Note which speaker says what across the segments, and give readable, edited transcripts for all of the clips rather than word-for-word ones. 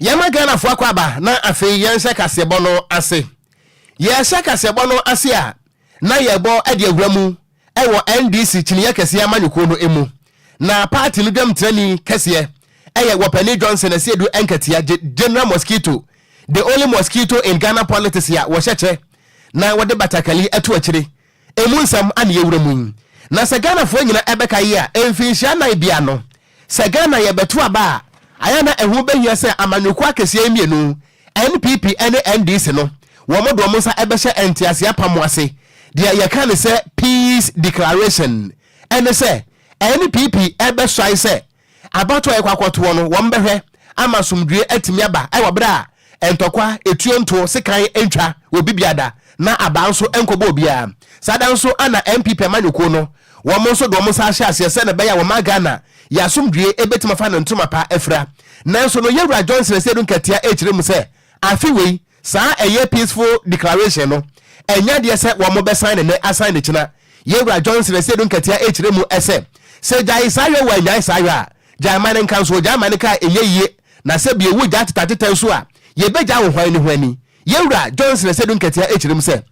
Speaker 1: Yɛma Ghanafoɔ akɔ aba na afei yɛnhyɛ kaseɛbɔ no ase. Yɛhyɛ kaseɛbɔ no ase a, na yɛrebɔ de awura mu wɔ NDC kyiniiɛ kɛseɛ amanyɔkuo no mu. Na party no dwamtenani kɛseɛ yɛ Wɔpanin Johnson Asiedu Nketia, General Mosquito, the only mosquito in Ghana politics a wɔhyɛ kyɛ na wɔde batakali to akyire. Emu nsɛm ana yɛwura mu yi. Na sɛ Ghanafoɔ nyina ɛbɛka yi a, mfinhyia nan bia no, sɛ Ghana yɛbɛto aba a, ayɛ na ɛho bɛhia sɛ amanyɔkuo akɛseɛ yi mmienu, NPP ne NDC no, wɔn de wɔn nsa ɛbɛhyɛ nteaseɛ apam ase, deɛ yɛka ne sɛ peace declaration. Ɛne sɛ NPP ɛbɛsɔe sɛ abatoɔ a yɛkɔ akɔtoɔ no, wɔn bɛhwɛ ama asomdwie atumi aba ɛwɔ berɛ a ntɔkwa, etuo nto, sekan ntwa wɔ bibiada na abaa nso nkɔbɔ obiara. Saa da nso ana NPP amanyɔkuo no, wɔn nso de wɔn nsa ahyɛ aseɛ sɛ ne bɛyɛ a wɔma Ghana yɛ asomdwie ebɛtumi afa ne ntoma pa afira. Nanso no, yɛwura Johnson Asiedu Nketia ɛkyerɛ mu sɛ afe wei saa ɛyɛ peaceful declaration no, ɛnya deɛ sɛ wɔn bɛsan ne nɛ asan ne kyina. Yɛwura Johnson Asiedu Nketia ɛkyerɛ mu ɛsɛ sɛ gyae saa yɛ wɔ anyae saa yɛ a, gyae ma ne nka nso, gyae ma ne ka ɛnyɛ yie, na sɛ bie wu gya tetateta nso a, yɛbɛgya wo hwan ne ho ani. Yɛwura Johnson Asiedu Nketia ɛkyerɛ mu sɛ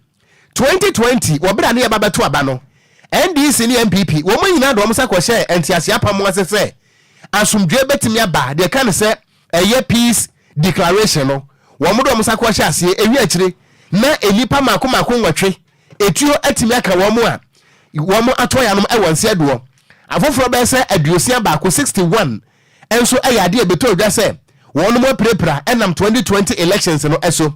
Speaker 1: 2020 wɔ berɛ a ne yɛba bɛto aba no, NDC ne NPP wɔn nyinaa de wɔn nsa kɔhyɛ nteaseɛ apam ase sɛ asomdwoe bɛtumi aba, deɛ ka ne sɛ ɛyɛ peace declaration no. Wɔn de wɔn nsa kɔhyɛ aseɛ ewi akyire na nnipa mako mako 8 etuo atumi aka wɔn a wɔn ato yanom wɔ nseɛ doɔ. Afoforɔ bɛyɛ sɛ 61, 61 nso yɛ adeɛ ɛbɛtɔ odwa sɛ wɔn mo apirapira ɛnam 2020 elections no ɛso.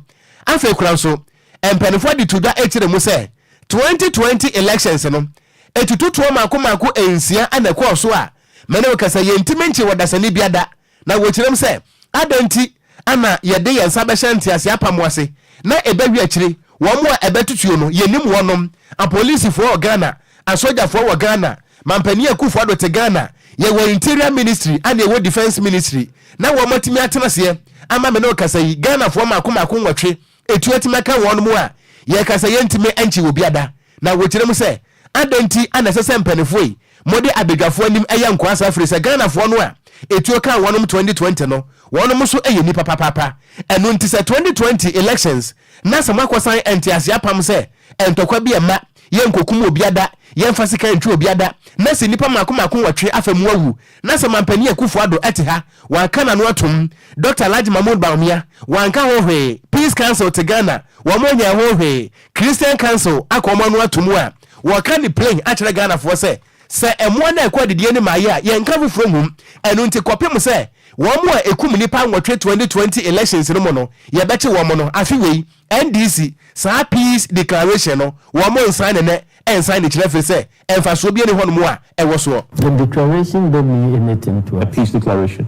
Speaker 1: Afei kora nso, mpanimfoɔ de to dwa akyerɛ mu sɛ 2020 elections no, etututoɔ mako mako 6 ana ɛkɔɔ so a mene wo kasa yɛntimi nkye wɔ dasani biada. Na wɔkyerɛm sɛ adɛn nti ana yɛde yɛn nsa bɛhyɛ ntease apam ase na ɛbɛwi akyire wɔn a ɛbɛtutuo no yɛnim wɔnom. Apolisifoɔ wɔ Ghana, asogyafoɔ wɔ Ghana, Mampanin Akufo Addo te Ghana, yɛwɔ Interior Ministry ana yɛwɔ Defence Ministry, na wɔn atumi atena aseɛ ama me ne wo kasa yi, Ghanafoɔ mako mako 8 etuo atumi aka wɔn mu a yɛkasa yɛntumi nkye wɔ biada. Na wɔkyerɛ mu sɛ adɛn nti ana ɛsɛ sɛ mpanimfoɔ yi mode abadwafoɔ anim ɛyɛ nkoa saa, firi sɛ Ghanafoɔ no a etuo ka wɔnom 2020 no, wɔnom nso yɛ nnipa papaapa. Ɛno nti sɛ 2020 elections na sɛ moakɔsan nteaseɛ apam sɛ ntɔkwa bi ɛma yɛnkɔkum obiada, yɛmfa sika ntwi obiada, na sɛ nnipa mako mako 8 afa mu awu, na sɛ Mampanin Akufo Addo ɛte ha wanka n'ano atom, Dr. Alhaji Mahmood Bawumia wanka ho hwee, Peace Council te Ghana wɔn nyɛ ho hwee, Christian Council aka wɔn ano atom a wɔka ne plain akyerɛ Ghanafoɔ sɛ ɛmoa no a ɛkɔ adidie no maayɛ a yɛnka foforɔ ngum. Ɛno nti kɔpem sɛ wɔn a ɛkum nnipa 8 2020 elections no mu no yɛbɛkye wɔn no, afe wei NDC saa peace declaration no, wɔn nsan ne nɛ ɛnsan ne kyerɛ, firi sɛ ɛmfasoɔ bi ne hɔnom a ɛwɔ soɔ.
Speaker 2: The declaration don't mean anything to
Speaker 3: A
Speaker 2: us.
Speaker 3: Peace declaration.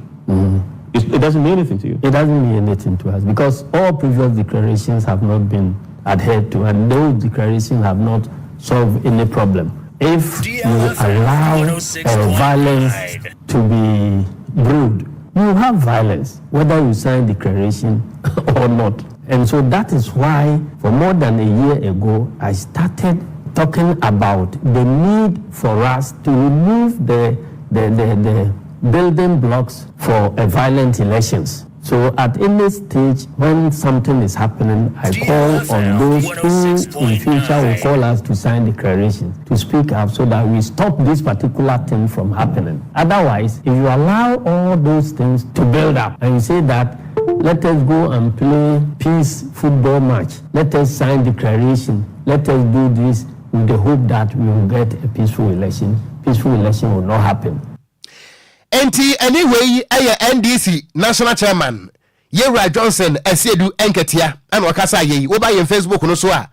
Speaker 3: It doesn't mean anything to you.
Speaker 2: It doesn't mean anything to us because all previous declarations have not been adhered to, and those declarations have not solved any problem. If you allow violence to be brewed, you have violence, whether you sign declaration or not. And so that is why, for more than a year ago, I started talking about the need for us to remove the building blocks for a violent elections. So at any stage when something is happening, I call on those who in future will call us to sign declarations to speak up so that we stop this particular thing from happening. Otherwise, if you allow all those things to build up and you say that let us go and play peace football match, let us sign declaration, let us do this with the hope that we will get a peaceful election, peaceful election will not happen.
Speaker 1: Enti ɛne wei ɛyɛ NDC national chairman Yɛwura Johnson Asiedu Nketia ɛna ɔkasa yɛ yi. Woba yɛn Facebook no so a,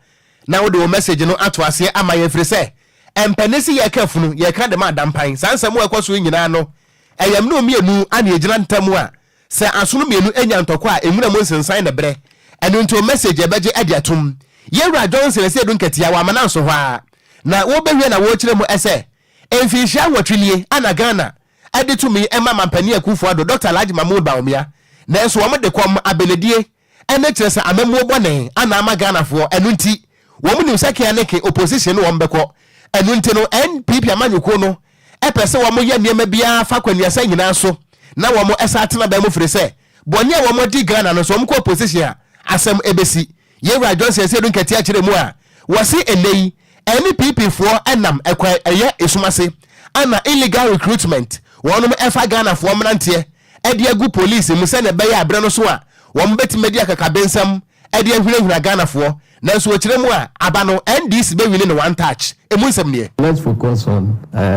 Speaker 1: na wode wo message no ato aseɛ ama yɛn, firi sɛ ɛmpɛne si yɛka funu yɛka de ma adampan. Saa nsɛm a ɛkɔ so yi nyinaa no, ɛyɛ mene mmienu ana yɛgyina ntam a sɛ asono mmienu anya ntɔkɔ a ɛnwura mu nsensan ne berɛ. Ɛno nti o message ɛbɛgye ɛde atom. Yɛwura Johnson Asiedu Nketia wɔ amana nso hɔ a na wɔbɛwie na wɔrekyerɛ mu ɛsɛ mfinhyia 8 nie ana Ghana ɛde tumi ɛma Mampanin Akufo Addo, Dr. Alhaji Mahmood Bawumia, nanso wɔn de kɔm abenedie ɛne kyerɛ sɛ amammuo bɔne ana ama Ghanafoɔ. Ɛno nti wɔn nim sɛ kea ne ke opposition no wɔn bɛkɔ. Ɛno nti no NPP amanyɔkuo no ɛpɛ sɛ wɔn yɛ nneɛma biara fa kwanuasa nyinaa so na wɔn ɛsa atena bɛn mu, firi sɛ Bɔne a wɔn di Ghana no so, wɔn kɔ opposition a, asɛm ebesi. Yɛwura Johnson Asiedu Nketia kyerɛ mu a, wɔsi ɛnɛ yi NPP foɔ ɛnam ɛkwan ɛyɛ esumase ana illegal recruitment, wɔnom ɛfa Ghanafoɔ mmeranteɛ ɛde agu police mu sɛnea ɛbɛyɛ aberɛ no so a wɔn bɛtumi adi akakabensɛm ɛde ahunahuna Ghanafoɔ. Nanso wɔkyerɛ mu a, aba no NDC bɛwin no one touch. Emu nsɛm nie.
Speaker 2: Let's focus on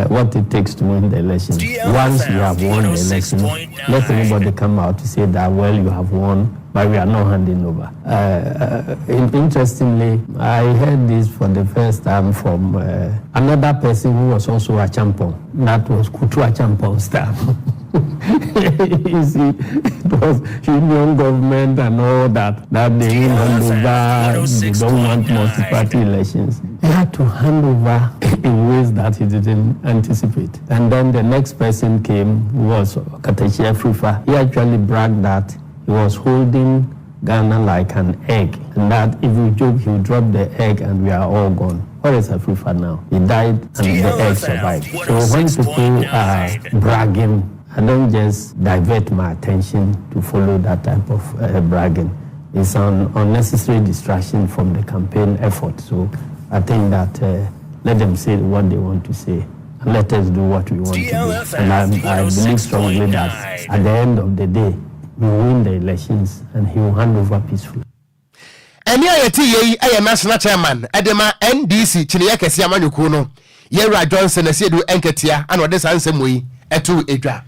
Speaker 2: what it takes to win the election. Once you have won the election, let anybody come out to say that, well, you have won, but we are not handing over. Interestingly, I heard this for the first time from another person who was also Acheampong. That was Kutu Acheampong's time. You see, it was union government and all that, that they won't hand over, they don't want multi-party elections. He had to hand over in ways that he didn't anticipate. And then the next person came, who was Okatakyie Afrifa. He actually bragged that he was holding Ghana like an egg, and that if you joke, he would drop the egg and we are all gone. Where is Afrifa now? He died and the egg survived. So when people are bragging, I don't just divert my attention to follow that type of bragging. It's an unnecessary distraction from the campaign effort. So I think that let them say what they want to say and let us do what we want to do. And I believe strongly that at the end of the day, we win the elections and he will hand over peacefully.
Speaker 1: Ɛne a yɛte yɛ yi yɛ national chairman ɛde ma NDC kyiniiɛ kɛseɛ amanyɔkuo no, yɛwura Johnson Asiedu Nketia, ana ɔde saa nsɛm wɔ yi ɛto edwa.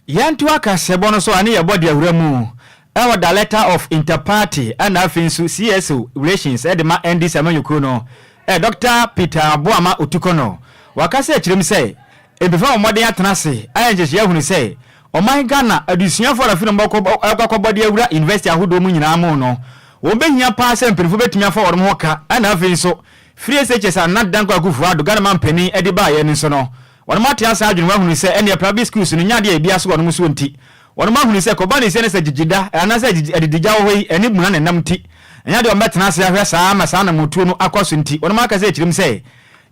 Speaker 4: Yɛnto akasɛbɔ no so a ne yɛbɔ de awura mu ɛwɔ Director of Interparty ɛna afei nso CSO Relations ɛde ma NDC amanyɔkuo no ɛ, Dr Peter Boama Otokunor, wakasa akyerɛ mu sɛ mpefa wɔn mmɔden atena ase ayɛ nhyehyɛ ahunu sɛ ɔman Ghana adusuafoɔ na afei na wɔkɔ de awura university ahodoɔ mu nyinaa mu no, wɔn bɛhia paa sɛ mpanimfoɔ bɛtumi afa wɔn ho ka. Ɛna afei nso free SHS a Nana Dankwa Akufo Addo, Ghana man panin, ɛde baayɛ no nso no, wɔn ate asa adwene wɔn ahunu sɛ ɛnneɛ private schools no nyadeɛ ebi aso wɔn so nti, wɔn ahunu sɛ kɔba ne sɛ ne sɛ gyigyi anaasɛ adidigya wɔ hɔ yi ɛne muna ne nam nti, ɛnyɛ deɛ wɔn bɛtena ase ahwɛ saa ama saa namotuo no akɔ so. Nti wɔn aka sɛ akyerɛm sɛ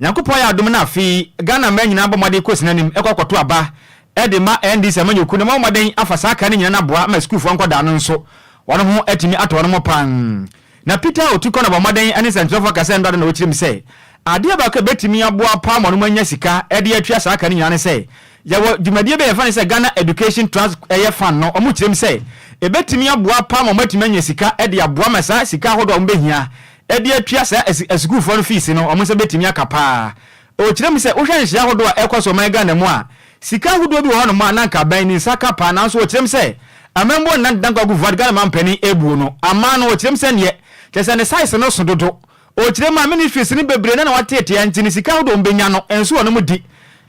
Speaker 4: Nyankopɔn yɛ adom no, afei Ghana mmaa nyinaa bɔ mmɔden kɔ sinanim ɛkɔ akɔto aba ɛde ma NDC amanyɔkuo no ma mmɔden afa saa ka no nyinaa naboa ma sukuufoɔ nkɔdaa no nso wɔn ho atumi atɔ wɔn mo pan. Na Peter Otokunor bɔ mmɔden ne nsɛntwerɛfoɔ kasa ndɔde na wɔkyerɛ mu sɛ adeɛ baako a bɛtumi aboa paa ma ɔno anya sika ɛde atua saa ka no nyinaa ne sɛ yɛwɔ dwumadie bi a yɛfa ne sɛ Ghana Education Trust ɛyɛ fund no. Ɔmo kyerɛ mu sɛ ɛbɛtumi aboa paa ma ɔmo atumi anya sika ɛde aboa ma saa sika ahodoɔ a ɔmo bɛhia ɛde atua saa asukuufoɔ no fees no, ɔmo nsa bɛtumi aka paa. Ɔkyerɛ mu sɛ wohwɛ nhyehyɛ ahodoɔ a ɛkɔ so ɔman Ghana mu a, sika ahodoɔ bi wɔ hɔnom a na nka aban ne nsa ka paa, nanso ɔkyerɛ mu sɛ amambuo Nana Dankwa Akufo, Ghana man panin, ebuo no ama no, ɔkyerɛ mu sɛ neɛ kyerɛ sɛ ne size no so dodo. Ɔkyerɛ mu a, ministries no bebree na wateatea nti ne sika ahodoɔ mbɛnya no nso wɔ no mu di.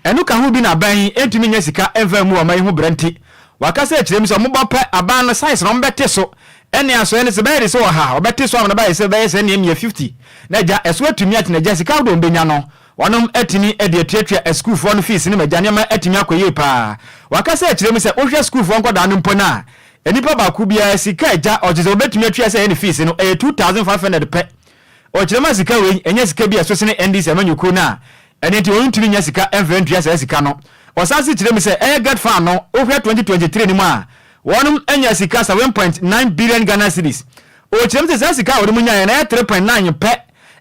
Speaker 4: Ɛno ka ho bi na aban yi ntumi nya sika mfa mu ɔman yi ho brɛ. Nti wakasa akyerɛ mu sɛ ɔmobɔ pɛ aban no size no ɔmbɛte so ɛne asɔɛ no sɛ bɛyɛ de sɛ wɔ ha ɔbɛte so ama no bɛyɛ sɛ bɛyɛ sɛ nneɛ mmiɛ 50 na agya ɛso atumi atena agya sika ahodoɔ mbɛnya no, wɔnom atumi de atuatua asukuufoɔ no fees no ma agya nneɛma atumi akɔ yie paa. Wakasa akyerɛ mu sɛ wohwɛ sukuufoɔ nkɔdaa no mpo no a, nipa baako biara sika agya ɔkyerɛ sɛ wɔbɛtumi atua sɛ ɛyɛ ne fees no ɛyɛ 2500 pɛ. Ɔkyerɛ mu a, sika wei ɛnyɛ sika bi a ɛso sene NDC amanyɔkuo no a ɛno nti wɔn ntumi nya sika ɛmfɛ ntua saa sika no. Ɔsan se kyerɛ mu sɛ ɛyɛ GETFund no, wohwɛ 2023 no mu a, wɔnom anya sika 7.9 billion Ghana cedis. Ɔkyerɛ mu sɛ saa sika a wɔde mu nyaeɛ no ɛyɛ 3.9 pɛ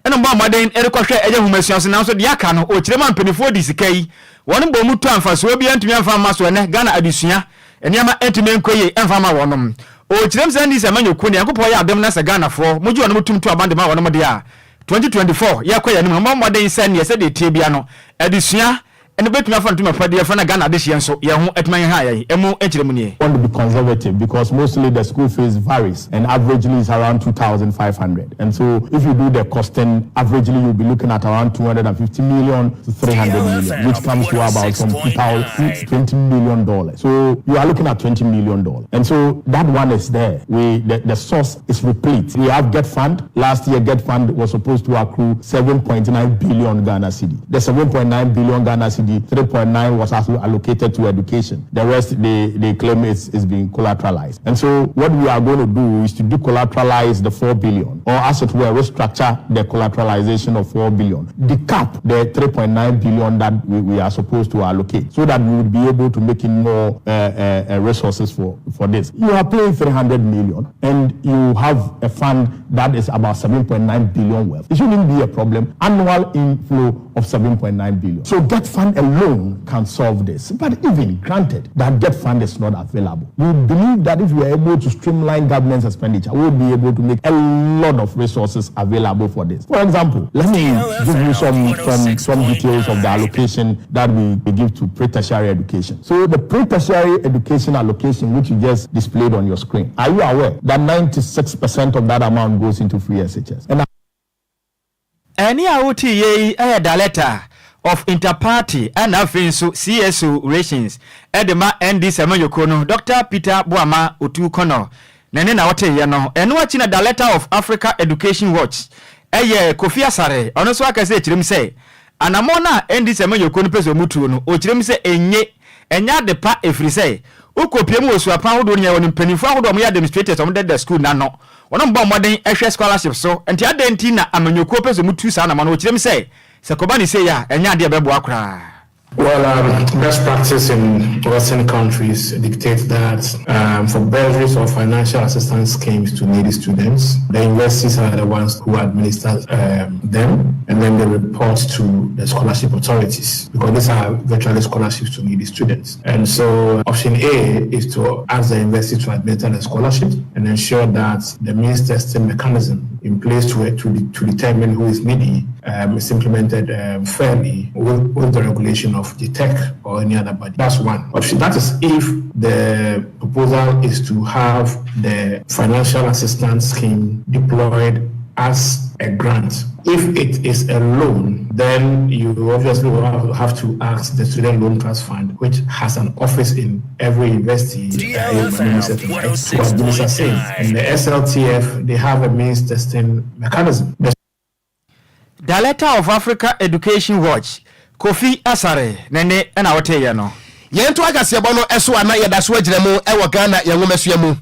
Speaker 4: ɛna mbɔ mmɔden ɛde kɔhwɛ ɛyɛ ahomasua so. Nanso deɛ aka no, ɔkyerɛ mu a, mpanimfoɔ di sika yi wɔn bɔ mu to amfasoɔ bi ntumi amfa mma so. Ɛnɛ Ghana adesua nneɛma ntumi nkɔ yie ɛmfa ma wɔnom. Ɔkyerɛ mu sɛ NDC amanyɔkuo ne Nyankopɔn yɛ adom na sɛ Ghanafoɔ mogye wɔnom tum to aban de ma wɔnom deɛ a, 2024 yɛkɔ yɛn anim no, mmɔ mmɔden sɛ neɛ sɛdeɛ tie bia no adesua ɛno bɛtumi afa ntoma padeɛ fa na Ghana adehyeɛ nso yɛn ho atumi ayɛ ha yɛn ɛmu nkyerɛ mu nie.
Speaker 5: Want to be conservative because mostly the school fees varies and averagely is around 2,500. And so if you do the costing, averagely you'll be looking at around 250 million to 300 million, which comes to about some $20 million. So you are looking at $20 million. And so that one is there. The source is replete. We have GETFund. Last year, GETFund was supposed to accrue 7.9 billion Ghana cedi. The 7.9 billion Ghana cedi cedi, 3.9 was also allocated to education. The rest, they claim is being collateralized. And so what we are going to do is to decollateralize the 4 billion, or as it were, restructure the collateralization of 4 billion. Decap the 3.9 billion that we are supposed to allocate, so that we would be able to make in more resources for this. You are paying 300 million and you have a fund that is about 7.9 billion worth. It shouldn't be a problem. Annual inflow of 7.9 billion. So GETFund alone can solve this. But even granted that GETFund is not available, we believe that if we are able to streamline government's expenditure, we'll be able to make a lot of resources available for this. For example, let me give you some details of the allocation that we give to pre-tertiary education. So the pre-tertiary education allocation, which you just displayed on your screen, are you aware that 96% of that amount goes into free SHS? And
Speaker 4: Ɛne a wote yɛ yi yɛ Director of Interparty ɛna afei nso CSO Relations ɛde ma NDC amanyɔkuo no, Dr Peter Boama Otokunor na ne na wɔte yɛ no. Ɛno akyi na Director of Africa Education Watch, ɛyɛ Kofi Asare, ɔno nso aka sɛ kyerɛm sɛ anammɔn no a NDC amanyɔkuo no pɛ sɛ ɔmu tuo no, ɔkyerɛm sɛ ɛnye ɛnyɛ ade pa, ɛfiri sɛ wokɔpie mu wɔ suapɔn ahodoɔ no nyɛ wɔne mpanimfoɔ ahodoɔ a wɔyɛ administrators a wɔdeda school n'ano, wɔn bɔ mmɔden hwɛ scholarship so. Nti adan nti na amanyɔkuo pɛ sɛ ɔmu saa nama no? Wɔkyerɛm sɛ sɛ kɔba ne sei a, ɛnyɛ adeɛ bɛboa koraa.
Speaker 6: Well, best practice in Western countries dictates that for bursaries or financial assistance schemes to needy students, the universities are the ones who administer them, and then they report to the scholarship authorities because these are virtually scholarships to needy students. And so, option A is to ask the university to administer the scholarship and ensure that the means testing mechanism in place to determine who is needy is implemented fairly with the regulation of the GTEC or any other body. That's one option. That is if the proposal is to have the financial assistance scheme deployed as a grant. If it is a loan, then you obviously will have to ask the Student Loan Trust Fund, which has an office in every university, to administer same. In the SLTF, they have a means testing mechanism. The
Speaker 4: Director of Africa Education Watch, Kofi Asare, ne ɛna wɔteyɛ no.
Speaker 1: Yɛn to akaseɛbɔ no ɛso a na yɛda so agyina mu ɛwɔ Ghana yɛn nwomasua mu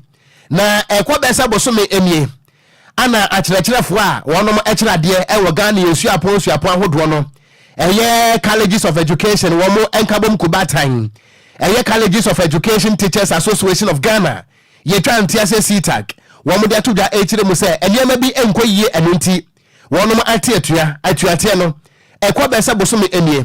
Speaker 1: na ɛkɔ bɛɛ sɛ bosome emie ana akyerɛkyerɛfoɔ a wɔnom kyerɛ adeɛ ɛwɔ Ghana yɛn suapɔn suapɔn ahodoɔ no, ɛyɛ colleges of education, wɔn nkabom kubatan, ɛyɛ Colleges of Education Teachers Association of Ghana, yɛtwa ntease CETAG, wɔn de ato dwa akyerɛ mu sɛ nneɛma bi nkɔ yie. Ɛno nti wɔnom ate atua. Atuateɛ no ɛkɔ bɛɛ sɛ bosome emie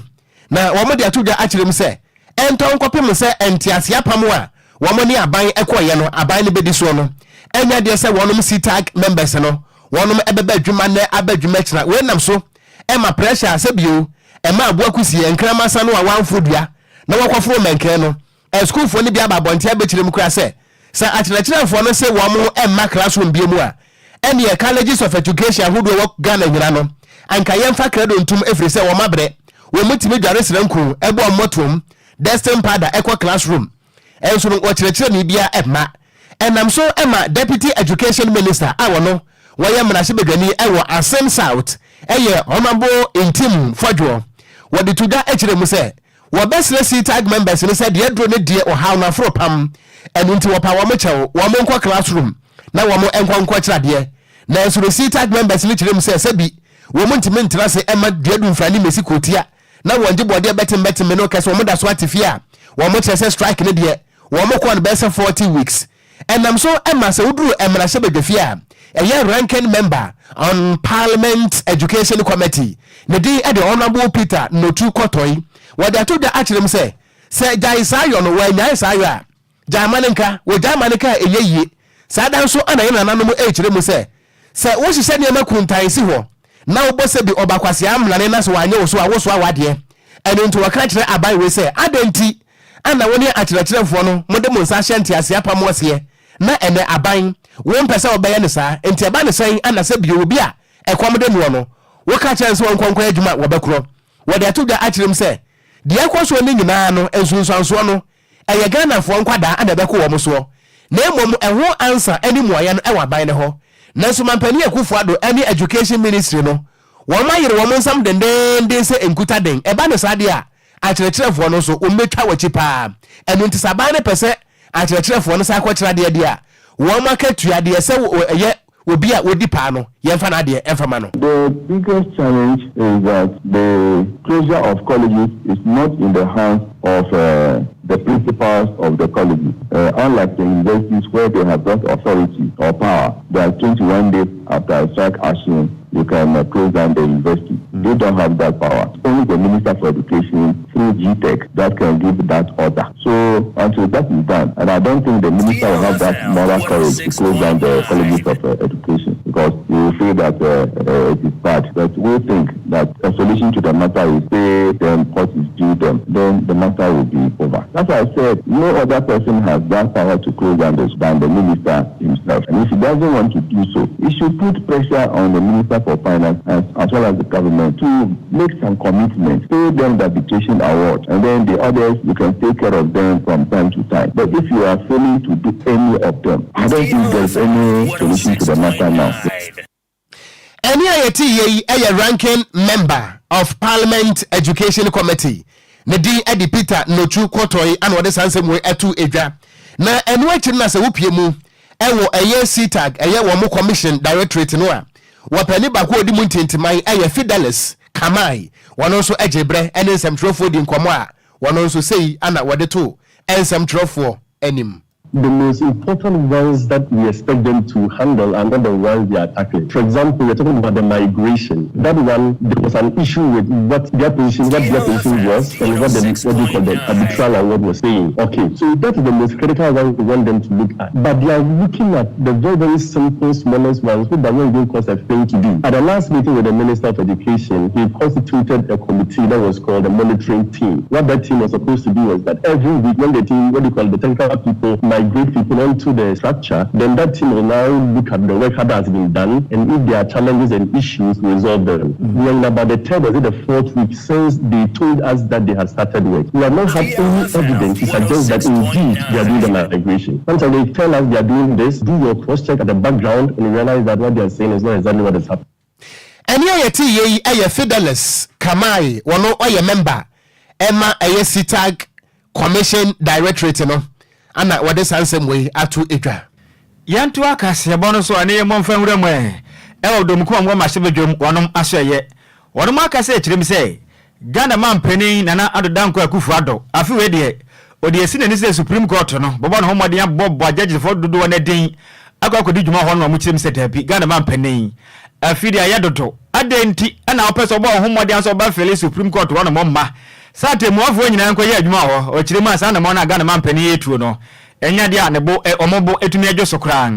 Speaker 1: na wɔn de ato dwa akyerɛ mu sɛ ɛntɔn nkɔpem sɛ ntease apam a wɔn ne aban ɛkɔɔyɛ no, aban no bɛdi soɔ no, ɛnyɛ deɛ sɛ wɔnom CETAG members no wɔnom ɛbɛbɛ adwuma nɛ aba adwuma kyina. Wei nam so ɛma pressure sɛ bio ɛma aboa kusie nkrama sa no a wɔamfo dua na wɔkɔforo mɛnkɛn no. Ɛsukuufoɔ no bi aba abɔnten abɛkyerɛ mu kora sɛ akyerɛkyerɛfoɔ no sɛ wɔn ɛmma classroom bie mu a, ɛneɛ colleges of education ahodoɔ wɔ Ghana nyina no, anka yɛmfa credo ntom, ɛfiri sɛ wɔn abrɛ. Wɔn mu tumi dware srɛ ɛbɔ mmɔtom dusting powder ɛkɔ classroom, ɛnso no wɔkyerɛkyerɛ ne bia ɛmma. Ɛnam so ɛma Deputy Education Minister a wɔno wɔyɛ mmarahyɛbadwani ɛwɔ Assin South, ɛyɛ Honourable Ntim Fordjour, wɔde to dwa akyerɛ mu sɛ wɔbɛsrɛ CETAG members no sɛ deɛ duro ne deɛ ɔhaw no aforo pam. Ɛno nti wɔpa wɔn kyɛw, wɔn nkɔ classroom na wɔn nkɔ kyerɛ adeɛ. Nanso no CETAG members no kyerɛ mu sɛ sɛbi wɔn ntumi ntena ase ɛma dua du mfrani mesi kootia na wɔn gye bɔdeɛ bɛtembɛteme no kɛsɛ wɔn da so ate fie a wɔn kyerɛ sɛ strike no deɛ wɔn kɔ no bɛyɛ sɛ 40 weeks. Ɛnam so ɛma sɛ woduru mmarahyɛ badwafie a, ɛyɛ ranking member on Parliament Education Committee, ne din ɛde Honourable Peter Notu Kɔtɔi, wɔde ato dwa akyerɛ mu sɛ gyae saa yɔ no, wɔanyae saa yɔ a, gyae ma ne nka wɔgyae ma ne ka ɛnyɛ yie. Saa da nso ana yɛ nananom ɛrekyerɛ mu sɛ wohyehyɛ nneɛma kuntan si hɔ na wobɔ sɛ bi ɔbakwasea amlane na sɛ wanyɛ wo so a wosoa wadeɛ. Ɛno nti wɔka kyerɛ aban wei sɛ adɛn nti ana wo ne akyerɛkyerɛfoɔ no mode mo nsa ahyɛ nteaseɛ apam aseɛ na ɛnɛ aban wɔn mpɛ sɛ wɔbɛyɛ no saa? Nti ɛba ne sɛn ana sɛ bio obi a ɛkɔm de noɔ no, woka kyerɛ sɛ wɔnkɔnkɔ adwuma, wɔbɛkorɔ? Wɔde ato dwa akyerɛ mu sɛ deɛ ɛkɔ soɔ no nyinaa no, nsunsuansoɔ no ɛyɛ Ghanafoɔ nkwadaa ana ɛbɛkɔ wɔn soɔ, na mmom ɛho ansa ne mmuayɛ no ɛwɔ aban no hɔ. Nanso Mampanin Akufo Addo ne Education Ministry no, wɔn ayere wɔn nsam dendenden sɛ nkuta den. Ɛba ne saa deɛ a akyerɛkyerɛfoɔ no nso wɔmmɛtwa w'akyi paa. Ɛno nti sɛ aban no pɛ sɛ akyerɛkyerɛfoɔ no san kɔkyerɛ adeɛ deɛ a, wɔn akatua deɛ sɛ ɛyɛ obi a wɔdi paa no, yɛmfa n'adeɛ mfa ma no.
Speaker 7: The biggest challenge is that the closure of colleges is not in the hands of uh, the principals of the colleges. Uh, unlike the universities where they have got authority or power, there are 21 days after a strike action, you can uh, close down the university. They don't have that power. Only the Minister for Education through GTEC that can give that order. So until that is done, and I don't think the minister will have that moral courage to close down the colleges of education because he will feel that it is bad. But we think that a solution to the matter is pay them what is due them. Then the matter will be over. That's why I said no other person has that power to close down this than the minister himself. And if he doesn't want to do so, he should put pressure on the minister for finance as well as the government to make some commitments, pay them the arbitration award, and then the others you can take care of them from time to time. But if you are failing to do any of them, I don't think there's any solution to the matter now.
Speaker 1: Ɛne a yɛte yie yi yɛ Ranking Member of Parliament Education Committee, ne din de Peter Nochu Kɔtɔe, ana ɔde saa nsɛm wei ɛto edwa. Na ɛno akyiri na sɛ wopie mu ɛwɔ ɛyɛ CETAG, ɛyɛ wɔn mo commission directorate no a, wɔpɛni baako a ɔdi mu ntintiman ɛyɛ Fidelis Kamai. Wɔn nso agye berɛ ɛne nsɛmtwerɛfoɔ di nkɔmɔ a, wɔn nso sei ana wɔde to nsɛmtwerɛfoɔ anim.
Speaker 8: The most important ones that we expect them to handle are not the ones they are tackling. For example, we're talking about the migration. That one, there was an issue with what their position was, and what the what do you call the arbitral award was saying. Okay, so that is the most critical one we want them to look at. But they are looking at the very, very simple, smallest ones, which does not even cost a thing to do. At the last meeting with the Minister of Education, he constituted a committee that was called the monitoring team. What that team was supposed to do was that every week, when the team, what do you call it, the technical people migrate people onto the structure, then that team will now look at the work that has been done, and if there are challenges and issues, resolve them. We are in about the third or is it the fourth week since they told us that they had started work. We have not had any evidence to suggest that indeed they are doing the migration. Sometimes they tell us they are doing this, do your cross check at the background, and you realize that what they are saying is not exactly what is happening.
Speaker 1: Ɛne a yɛte yie yi yɛ Fidelis Kamai, wɔno ɔyɛ member ɛma ɛyɛ CETAG Commission Directorate no, ana wɔde saa nsɛm wei ato edwa.
Speaker 4: Yɛnto akaseɛbɔ no so a ne yɛmmɔ mfa nwura mu ɛ ɛwɔ domkuma mu mmarahyɛbadwam. Wɔnom aso ɛyɛ wɔnom aka sɛ kyerɛm sɛ Ghana ma mpanin Nana Addo Dankwa Akufo Addo, afe wei deɛ ɔde asi n'ani sɛ Supreme Court no bɔbɔ ne ho mmɔden abɔbɔ agyagyefoɔ dodoɔ no din akɔ akɔdi dwuma hɔ no. A mokyerɛm sɛ daabi, Ghana ma mpanin, afi deɛ ayɛ dodo. Adɛn nti ɛna wopɛ sɛ ɔbɔ wo ho mmɔden sɛ ɔba fɛle Supreme Court hɔ nom mma sɛ atemmuafoɔ nyinaa nkɔyɛ adwuma hɔ? Ɔkyerɛ mu a, saa namɔ no a Ghana ma mpanin yɛtuo no, ɛnyɛ deɛ a ne bo ɔmo bo ɛtumi adwo so koraa.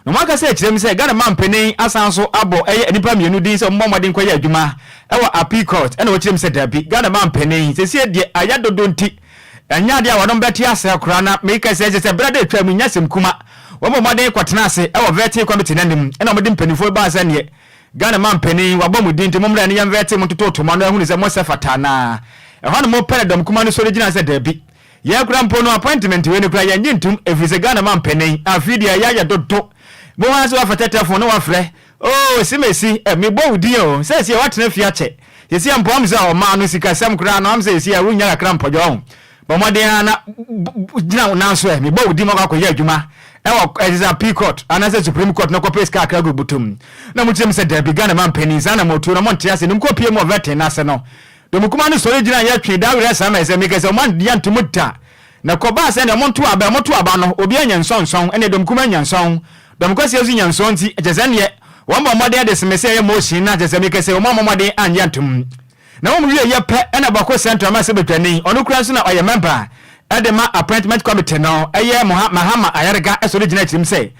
Speaker 4: Na ɔmo aka sɛ kyerɛ mu sɛ Ghana ma mpanin asan so abɔ ɛyɛ nnipa mmienu din sɛ ɔmo mmɔden kɔyɛ adwuma ɛwɔ Appeal Court, ɛna wɔkyerɛ mu sɛ dabi, Ghana ma mpanin, sɛsie deɛ ayɛ dodo nti ɛnyɛ adeɛ a wɔnom bɛte asɛ koraa. Na meka sɛ ɛsɛ sɛ berɛ de atwa mu nyɛ sɛm kuma, wɔn bɔ mmɔden kɔtena ase ɛwɔ vetting committee n'anim, ɛna wɔde mpanimfoɔ baa sɛ neɛ Ghana ma mpanin wabɔ mu din nti mommrɛ ne yɛn vet mo ntoto mo ano ahunu sɛ mo sɛ fata anaa. Ɛhɔ no mo pɛ dɔm kuma no sɔre gyina sɛ dabi, yɛn kura mpo no, appointment wei no kura yɛn gye ntum, ɛfiri sɛ Ghana ma mpanin afei deɛ yɛayɛ dodo. Mo hɔ sɛ wafa tɛtɛfo ne wafrɛ oo simesi ɛ mebɔ wo din o sɛ ɛsi a watena fie akyɛ yɛsi mpo am sɛ ɔmaa no sikasɛm koraa no am sɛ ɛsi a wonya kakra mpɔdwa ho, bɔ mmɔden a na gyina wo nan so ɛ mebɔ wo din ma kɔ akɔyɛ adwuma ɛwɔ ɛsɛ sɛ Appeal Court anaasɛ Supreme Court na kɔpɛ sika akra gu butom. Na mo kyerɛ mu sɛ dabi, Ghana ma mpanin saa na mo tuo no mo nte ase no nkɔ pie mu ɔvɛten n'ase no dɔm kuma no sɔre gyina yɛtwe da werɛ saa ma ɛsɛ mekɛ sɛ ɔmo andeɛ ntom da. Na kɔbaa sɛ deɛ ɔmo nto aba, ɔmo to aba no, obi anya nsɔnsɔn, ɛne dɔm kuma anya nsɔn, dɔm kɔseɛ nso nya nsɔn, nti kyɛ sɛ neɛ wɔn bɔ mmɔden de seme sɛ ɛyɛ motion na kyɛ sɛ mekɛ sɛ ɔmo amɔ mmɔden anyɛ ntom. Na wɔn wie yɛ pɛ, ɛna Bawku Central ma sɛ betwani ɔno kura nso na ɔyɛ member ɛde ma appointment committee no, ɛyɛ Mahama Ayarega, ɛsɔre gyina akyirim sɛ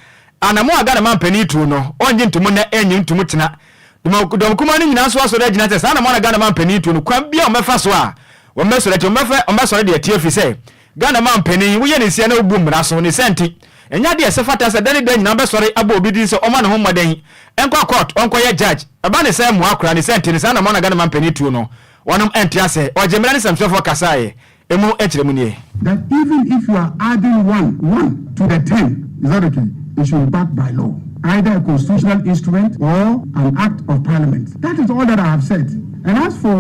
Speaker 4: anamo a Ghana ma mpanin tuo no, ɔngye ntomu nɛ ɛnye ntomu tena. Dɔm kuma no nyinaa nso asɔre agyina sɛ saa anamo a Ghana ma mpanin tuo no, kwan bia wɔmɛfa so a wɔmɛsɔre akyi, wɔmɛfɛ wɔmɛsɔre deɛ tie fi sɛ Ghana ma mpanin woyɛ ne nsia na wobu mmara so ne sɛ nti ɛnyɛ adeɛ ɛsɛ fata sɛ dane da nyinaa bɛsɔre abɔ obi din sɛ ɔma ne ho mmɔden ɛnkɔ court ɔnkɔyɛ judge. Ɛba ne sɛ mmoa kora ne sɛ nti ne saa anamo a Ghana ma mpanin tuo no, wɔnom ɛnte asɛ. Ɔgye mmara ne sɛmsɛfoɔ kasaeɛ emu nkyerɛ mu nie.
Speaker 9: That even if you are adding one, one to the 10, is that okay? It should be backed by law, either a constitutional instrument or an act of parliament. That is all that I have said. And as for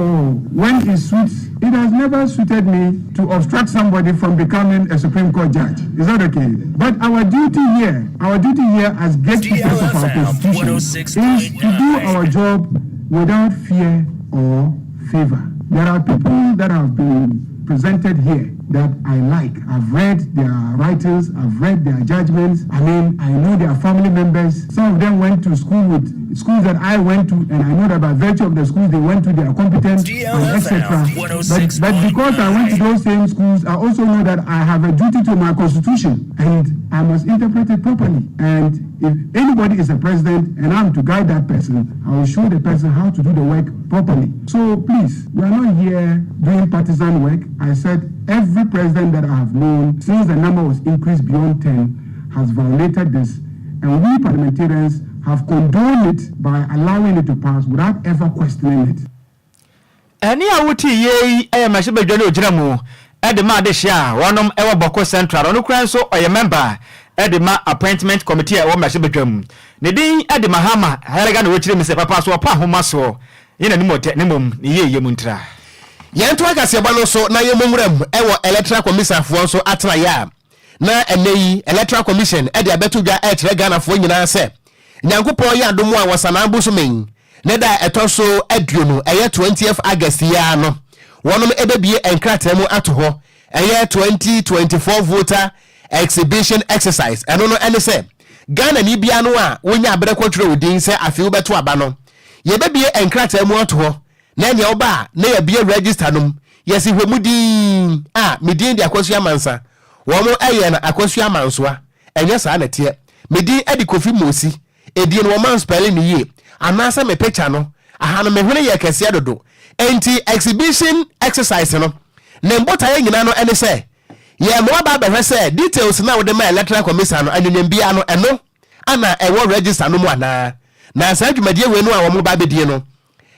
Speaker 9: when it suits, it has never suited me to obstruct somebody from becoming a Supreme Court judge. Is that okay? But our duty here, our duty here as gatekeepers of our constitution is to do our job without fear or favor. There are people that have been presented here that I like. I've read their writings, I've read their judgments. I mean, I know their family members. Some of them went to school with schools that I went to, and I know that by virtue of the schools they went to, they are competent, and etc. But because I went to those same schools, I also know that I have a duty to my constitution, and I must interpret it properly. And if anybody is a president and I'm to guide that person, I will show the person how to do the work properly. So please, we are not here doing partisan work. I said every president that I have known since the number was increased beyond 10 has violated this, and we parliamentarians have condoned it by allowing it to pass without ever questioning it.
Speaker 4: Ɛnne a wote yie yi yɛ mmarahyɛbadwa no ogyina mu de ma adehye a wɔnom wɔ Bawku Central. Ɔno koraa nso ɔyɛ mɛmba de ma Appointment Committee a ɛwɔ mmarahyɛbadwa mu. Ne din de Mahama Ayariga na wɔkyerɛ mu sɛ papa so ɔpa ahoma soɔ nyɛ n'anim ɔtɛ na mmom ne yieyɛ mu ntira.
Speaker 1: Yɛntoa kaseɛbɔ no so na yɛmmɔ nwuram wɔ Electoral Commissafoɔ nso atenaeɛ a na ɛnnɛ yi Electoral Commission de abɛto dwa rekyerɛ Ghanafoɔ nyinaa sɛ Nyankopɔn yɛ adom a wɔ Sanaa bosome yi ne da a ɛtɔ so aduonu ɛyɛ 20th August yi ara no wɔnom ɛbɛbie nkrataa mu ato hɔ ɛyɛ 2024 voter exhibition exercise ɛno no ɛne sɛ Ghanani biara no a wonya aberɛ kɔtwerɛ wo din sɛ afei wobɛto aba no yɛbɛbie nkrataa mu ato hɔ na ɛneɛ woba a na yɛabie register no mu yɛsi hwɛ mu din a me din de Akosua Amansa wɔn ɛyɛ no Akosua Amansoa ɛnyɛ saa na ɛteɛ me din ɛde Kofi Mosi Edin no wɔn anspɛle no yie anaasɛ me picture no aha no me hwene yɛ kɛseɛ dodo enti exhibition exercise no ne mbotaeɛ nyinaa no ɛne sɛ yɛma waba abɛhwɛ sɛ details no a wode ma electoral commission no anwonwam biara no ɛno ana ɛwɔ register no mu anaa na saa dwumadie wei no a wɔn ba abɛdie no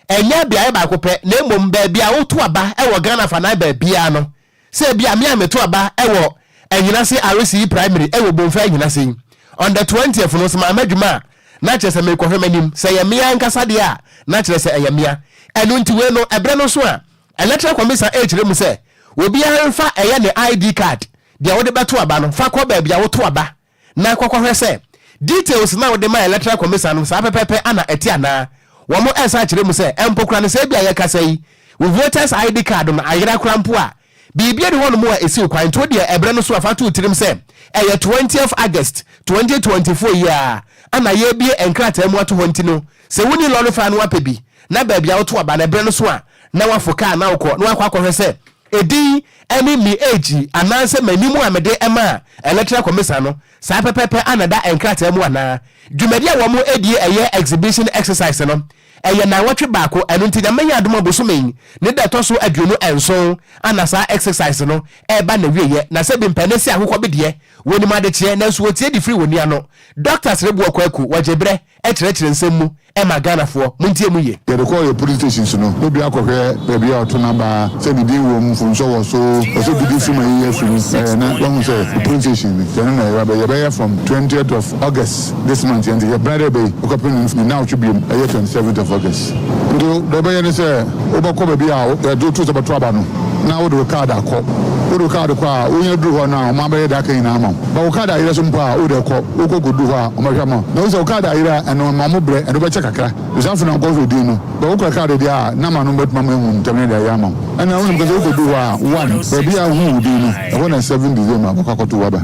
Speaker 1: ɛnyɛ beaeɛ baako pɛ na mmom baabi a woto aba ɛwɔ Ghana fanan baabiara no Sɛ ebia me a meto aba wɔ Anyinase RCE Primary wɔ Bomfa Anyinase yi, on the twentieth no, sɛ mamma adwuma a, na kyerɛ sɛ merekɔhwɛ m'anim. Sɛ ɛyɛ me ankasa deɛ a, na kyerɛ sɛ ɛyɛ mea. Ɛno nti wei no, ɛberɛ no so a, Electoral Commission rekyerɛ mu sɛ, obiara mfa ɛyɛ ne ID card, deɛ wode bɛto aba no, fa kɔ baabi a woto aba na kɔkɔhwɛ sɛ details no a wode maa Electoral Commission no saa pɛpɛɛpɛ ana ɛte anaa. Wɔn ɛresan akyerɛ mu sɛ mpo koraa no sɛ ebia yɛrekasa yi wo voters ID card no ayera koraa mpo a, biribi nni hɔnom a ɛsi wo kwan nti wo deɛ ɛberɛ no so a fa to wo tirim sɛ ɛyɛ 20th August 2024 yi ara ana yɛrebue nkrataa mu ato hɔ nti no sɛ wonni lɔre faa no woapɛ bi na baabi a woto aba no ɛberɛ no so a na woafo kaa na wokɔ na woakɔ akɔhwɛ sɛ Edin ne me age anaasɛ m'anim a mede maa Electoral Commission no, saa pɛpɛpɛ na ɛda nkrataa mu anaa? Dwumadi a wɔn die ɛyɛ exhibition exercise no, ɛyɛ naawɔtwe baako, ɛno nti Nyame yɛ adom a bosome yi ne da ɛtɔ so 27 na saa exercise no ɛreba n'awieɛ. Na sɛbi mpɛ ne se akokɔ bi deɛ, wɔnim adekyeɛ nanso wɔtie de firi wɔn ani ano. Doctor Sereboɔ Kwaku, wɔgye berɛ kyerɛkyerɛ nsɛm mu ma Ghanafoɔ. Montie mu yie.
Speaker 9: Yɛde kɔɔ yɛ police stations no na obiara kɔhwɛ baabi a ɔto n'aba sɛ ne din wɔ mu, mfomsoɔ wɔ so, ɛsɛ obi de firi mu a yɛyi afiri mu ɛɛ na wahu sɛ police station no yɛno na yɛba bɛyɛ. Yɛbɛyɛ from twentieth of August this month yɛn nti yɛbena dɛ bɛyi kɔpem ne nnawɔtwe biom ɛyɛ twenty seventh of August. Nti deɛ wobɛyɛ ne sɛ wobɛkɔ baabi a yɛde wo to sɛ bɛto aba no na wode wo card akɔ. Wode wo card kɔ a wonya duru hɔ no a wɔn abɛyɛ deɛ aka nyinaa ama wo. But wo card ayerɛ so mpo a wode kɔ. Wokɔ kodu hɔ a, wɔbɛhwɛ ama wo. Na wohu sɛ wo kaade ayera a, ɛno mma wɔbrɛ, ɛno bɛkyɛ kakra. Efisɛ afei na wɔkɔhwɛ din no. But wokura kaade deɛ a, nɔma no bɛtumi ama ahu ntɛm na de ayɛ ama wo. Ɛnna wonim sɛ wokodu hɔ a, one, baabi a wohuu wo din no, ɛhɔ na 7 December bɛkɔ akɔto wo aba.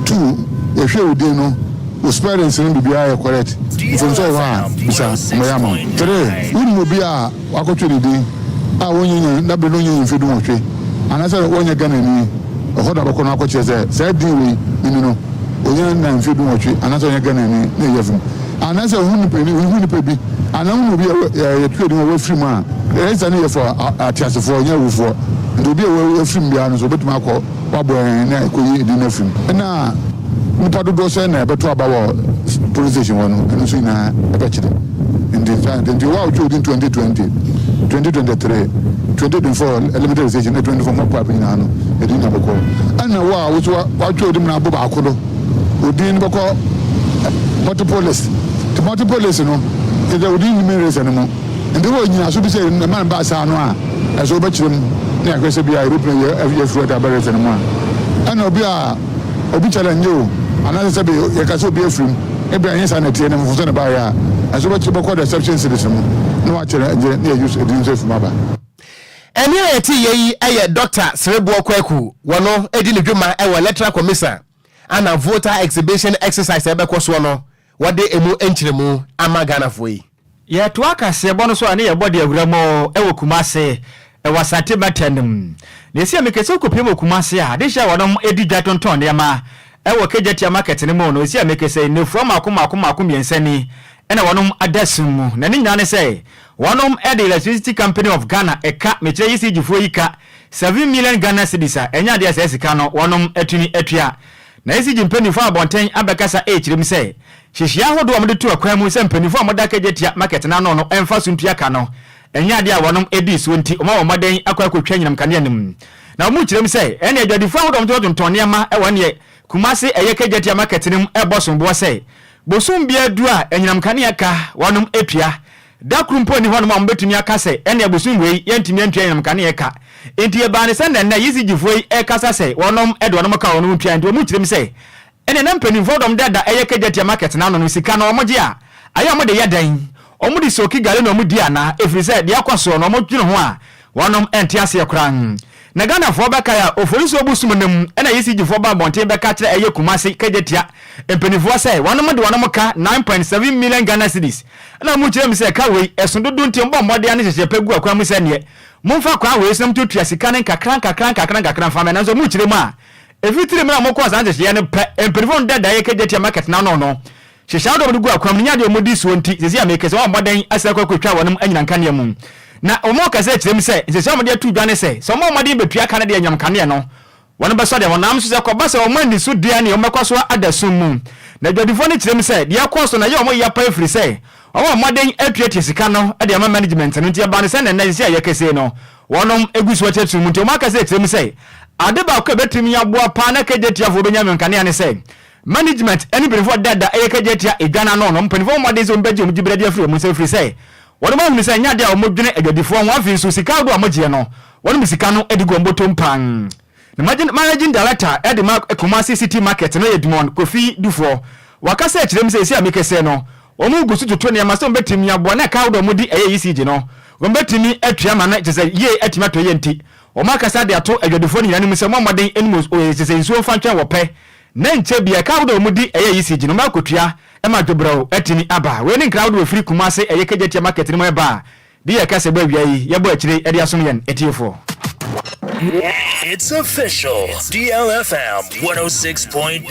Speaker 9: Two, yɛhwɛɛ wo din no, wo spellings ne biribiara yɛ correct. Mfomso wɔ hɔ a, bisa, wɔbɛyɛ ama wo. Three, wonim obi a Wakɔtwe ne din a ɔnnya nya na bere no ɔnnya mfe dunwɔtwe anaasɛ ɔnyɛ Ghanani, ɛhɔ na ɔbɛkɔ no akɔkyerɛ sɛ saa din wei mini no, ɔnnya nna mfe dunwɔtwe anaasɛ ɔnyɛ Ghanani na ɛyɛ afim. Anaasɛ ohu nipa ni, ohu nipa bi anaa wonim obi a yɛtwe din a wafiri mu a, register no yɛ for ateasefoɔ, ɛnyɛ awufoɔ. Nti obi a wafiri mu biara no nso obetumi akɔ. Wɔabɔ yɛn na ɛkɔyi edin no afiri mu. Ɛna nnipa dodoɔ sɛn na ɛbɛto aba wɔ polling station hɔ no, ɛno nso nyinaa ɛbɛkyerɛ. Nti saa nti, nti wo a wotwerɛ wo din 2020, 2023, 2024 limited registration ne 24 mock pipe nyinaa no, edin na bɛkɔ. Ɛna wo a wo nso woatwerɛ wo din mu na abɔ baako no, wo din no bɛkɔ multiple list. Nti multiple list no, kyerɛ sɛ wo din nni main register no mu. Nti wɔ nyinaso bi sɛ ɛma no ba saa no a, ɛsɛ wobɛkyerɛ mu na yɛahwɛ sɛ bi a yɛbɛtumi ayɛ afiri ɔde aba referee no mu a. Ɛna obi a obi challenge o, anaasɛ sɛbe yɛka sɛ obi afiri mu, ebia ɛnyɛ saa na ɛteɛ na mfomso na ɛbaeɛ a, ɛsɛ wobɛkyerɛ bɛkɔ the exception series no mu na wakyerɛ na yɛyi edin nso afiri mu aba.
Speaker 1: Ɛnne a yɛte yɛ yi yɛ Dɔkta Sereboɔ Kwaku, wɔno di ne dwuma wɔ Electoral Commission ana Voter Exhibition Exercise a ɛbɛkɔ soɔ no wɔde ɛmu nkyerɛmu ama Ghanafoɔ yi.
Speaker 4: Yɛtoa kaseɛbɔ no so a ne yɛbɔ de awura mu wɔ Kumase wɔ Asante Mantam no mu. Na ɛsi a mekasa kɔpiem wɔ Kumase a adehyeɛ a wɔnom di dwa tontɔn nneɛma wɔ Kejetia Market no mu no, ɛsi a mekasa yi nnafua mmaako mmaako mmaako mmiɛnsa ni na wɔnom ada sum mu. Na ne nyinaa ne sɛ wɔnom de Electricity Company of Ghana ɛka, mekyerɛ ECG foɔ yi ka, 7 million Ghana cedis a ɛnyɛ adeɛ a saa sika no wɔnom atumi atua. Na ECG mpaninfoɔ abɔnten abɛkasa rekyerɛ mu sɛ nhyehyɛeɛ ahodoɔ a wɔde to akwan mu sɛ mpaninfoɔ a wɔda Kejetia Market no ano no mfa so ntua ka no ɛnyɛ adeɛ a wɔnom dii soɔ nti wɔn abɔ mmɔden akɔ akɔtwa anyinam kanea no mu. Na wɔn rekyerɛ mu sɛ ɛneɛ adwadifoɔ ahodoɔ a wɔtontɔn nneɛma wɔ ɛneɛ Kumasi ɛyɛ Kejetia Market no mu ɛbɔ somboɔ sɛ bosom biara du a anyinam kanea ka wɔnom tua. Da koro mpo nni hɔnom a wɔbɛtumi aka sɛ, Ɛnneɛ bosom wei, yɛntumi antua anyinam nkanea ka. Enti ɛbaa no sɛ nnɛ nnɛ Yisgyifoɔ yi rekasa sɛ wɔnom de wɔnom ka wɔnom ntua. Enti wɔn kyerɛ mu sɛ, Ɛnneɛ na mpanimfoɔ dɔm dada ɛyɛ Kejetia market no ano no sika no wɔgye a, ayɛ a wɔde yɛ dɛn? Wɔde soki gari na wɔdi anaa? Ɛfiri sɛ deɛ ɛkɔ soɔ no wɔdwene ho a, wɔnom nte aseɛ koraa. Na Ghanafoɔ bɛkae a, Oforisuo bosom no mu na Yisgyifoɔ ba abɔnten bɛka kyerɛ ɛyɛ Kumasi Kejetia mpanimfoɔ sɛ wɔnom de wɔnom ka 9.7 million Ghana cedis Ɛnna wɔkyerɛɛ me sɛ, Ka wei, ɛso dodo nti mobɔ mmɔden ara ne nhyehyɛe pa gu akwan mu sɛ neɛ momfa kwan wei so na motuatua sika no nkakrankakra nkakrankakra mfa mma. Nanso mokyerɛ mu a, ɛfiri tiri mmerɛ a mokɔɔ saa nhyehyɛeɛ no pɛ, mpanimfoɔ no dadaeɛ kagya tia market no ano no, nhyehyɛe ahodoɔ a wɔde gu akwan mu no nyɛ adeɛ a wɔdi soɔ nti, seesei a meka yi, sɛ wɔabɔ mmɔden asan akɔ akɔtwa wɔn anyinam nkanea mu. Na wɔkasa kyerɛ mu sɛ, nhyehyɛe a wɔde ato dwa ne sɛ, sɛ wɔbɔ mmɔden bɛtua ka no deɛ anyinam nkanea no, Wɔbɛsɔ deɛ wɔnam so sɛ ɛkɔba sɛ wɔn anni so deɛ ɛneɛ wɔbɛkɔ so ada sum mu. Na adwadifoɔ no kyerɛ mu sɛ, deɛ ɛkɔɔ so no ɛyɛ wɔn ya paa ɛfiri sɛ wɔabɔ mmɔden atuatua sika no de ama management no nti ɛbaa no sɛ nnɛ seesei a yɛkasa yi no wɔnom gu so atua sum mu nti wɔn akasa kyerɛ mu sɛ ade baako a ɛbɛtumi aboa paa na kagyatiafoɔ bɛnya nkanea ne sɛ management ne mpanimfoɔ dada ɛyɛ kagyatia edwa no ano no mpanimfoɔ bɔ mmɔden sɛ wɔbɛgye wɔn gyiberɛ de afiri wɔn nsam ɛfiri sɛ wɔnom ahunu sɛ ɛnyɛ adeɛ a wɔdwene adwadifoɔ ho afei nso sika ahodoɔ a wɔgyeɛ no Wɔnom sika no de gu wɔn bɔtɔm paa. Na Managing Director de ma Kumasi City Market no yɛ Edmond Kofi Dufoɔ. Wakasa akyerɛ mu sɛ seesei a mekasa yi no, wɔn gu so toto nneɛma sɛ wɔbɛtumi aboa na ɛka ahodoɔ a wɔde ɛyɛ ECG no, wɔbɛtumi atua ma no kyerɛ sɛ yie atumi atɔ yie nti, wɔn akasa de ato adwadifoɔ no nyinaa anim sɛ wɔmmɔ mmɔden nnom kyerɛ sɛ nsuo mfa ntwɛn wɔ pɛ na nkyɛ biara ɛka ahodoɔ a wɔde ɛyɛ ECG no wɔakɔtua ma dwobrɛw atumi aba. Wei ne nkra ahodoɔ a ɛfiri Kumasi ɛyɛ Kejetia Market no mu ɛba a Bi yɛ kɛse bɔ awia yi yɛbɔ akyire de asom yɛn atiefoɔ.
Speaker 10: It's official, DLFM 106.9.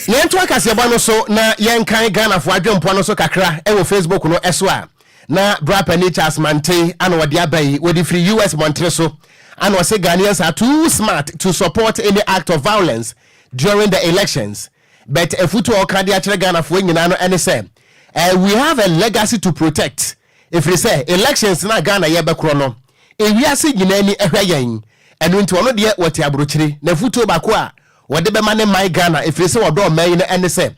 Speaker 1: Yɛntoa kaseɛbɔ no so na yɛnkan Ghanafoɔ adwempoa no so kakra wɔ Facebook no so a na Bra Panin Charles Mantey ana ɔde aba yi, wɔde firi US mmɔntene so ana ɔse Ghanaians are too smart to support any act of violence during the elections but afutuo a ɔka de akyerɛ Ghanafoɔ nyinaa no ɛne sɛ eh, we have a legacy to protect ɛfiri sɛ elections no a Ghana yɛbɛkorɔ no ewiase nyinaa ani ɛhwɛ yɛn ɛno nti ɔno deɛ wɔte aburokyire na afutuo baako a wɔde bɛma ne man Ghana ɛfiri sɛ wɔdɔ ɔman yi no ɛne sɛ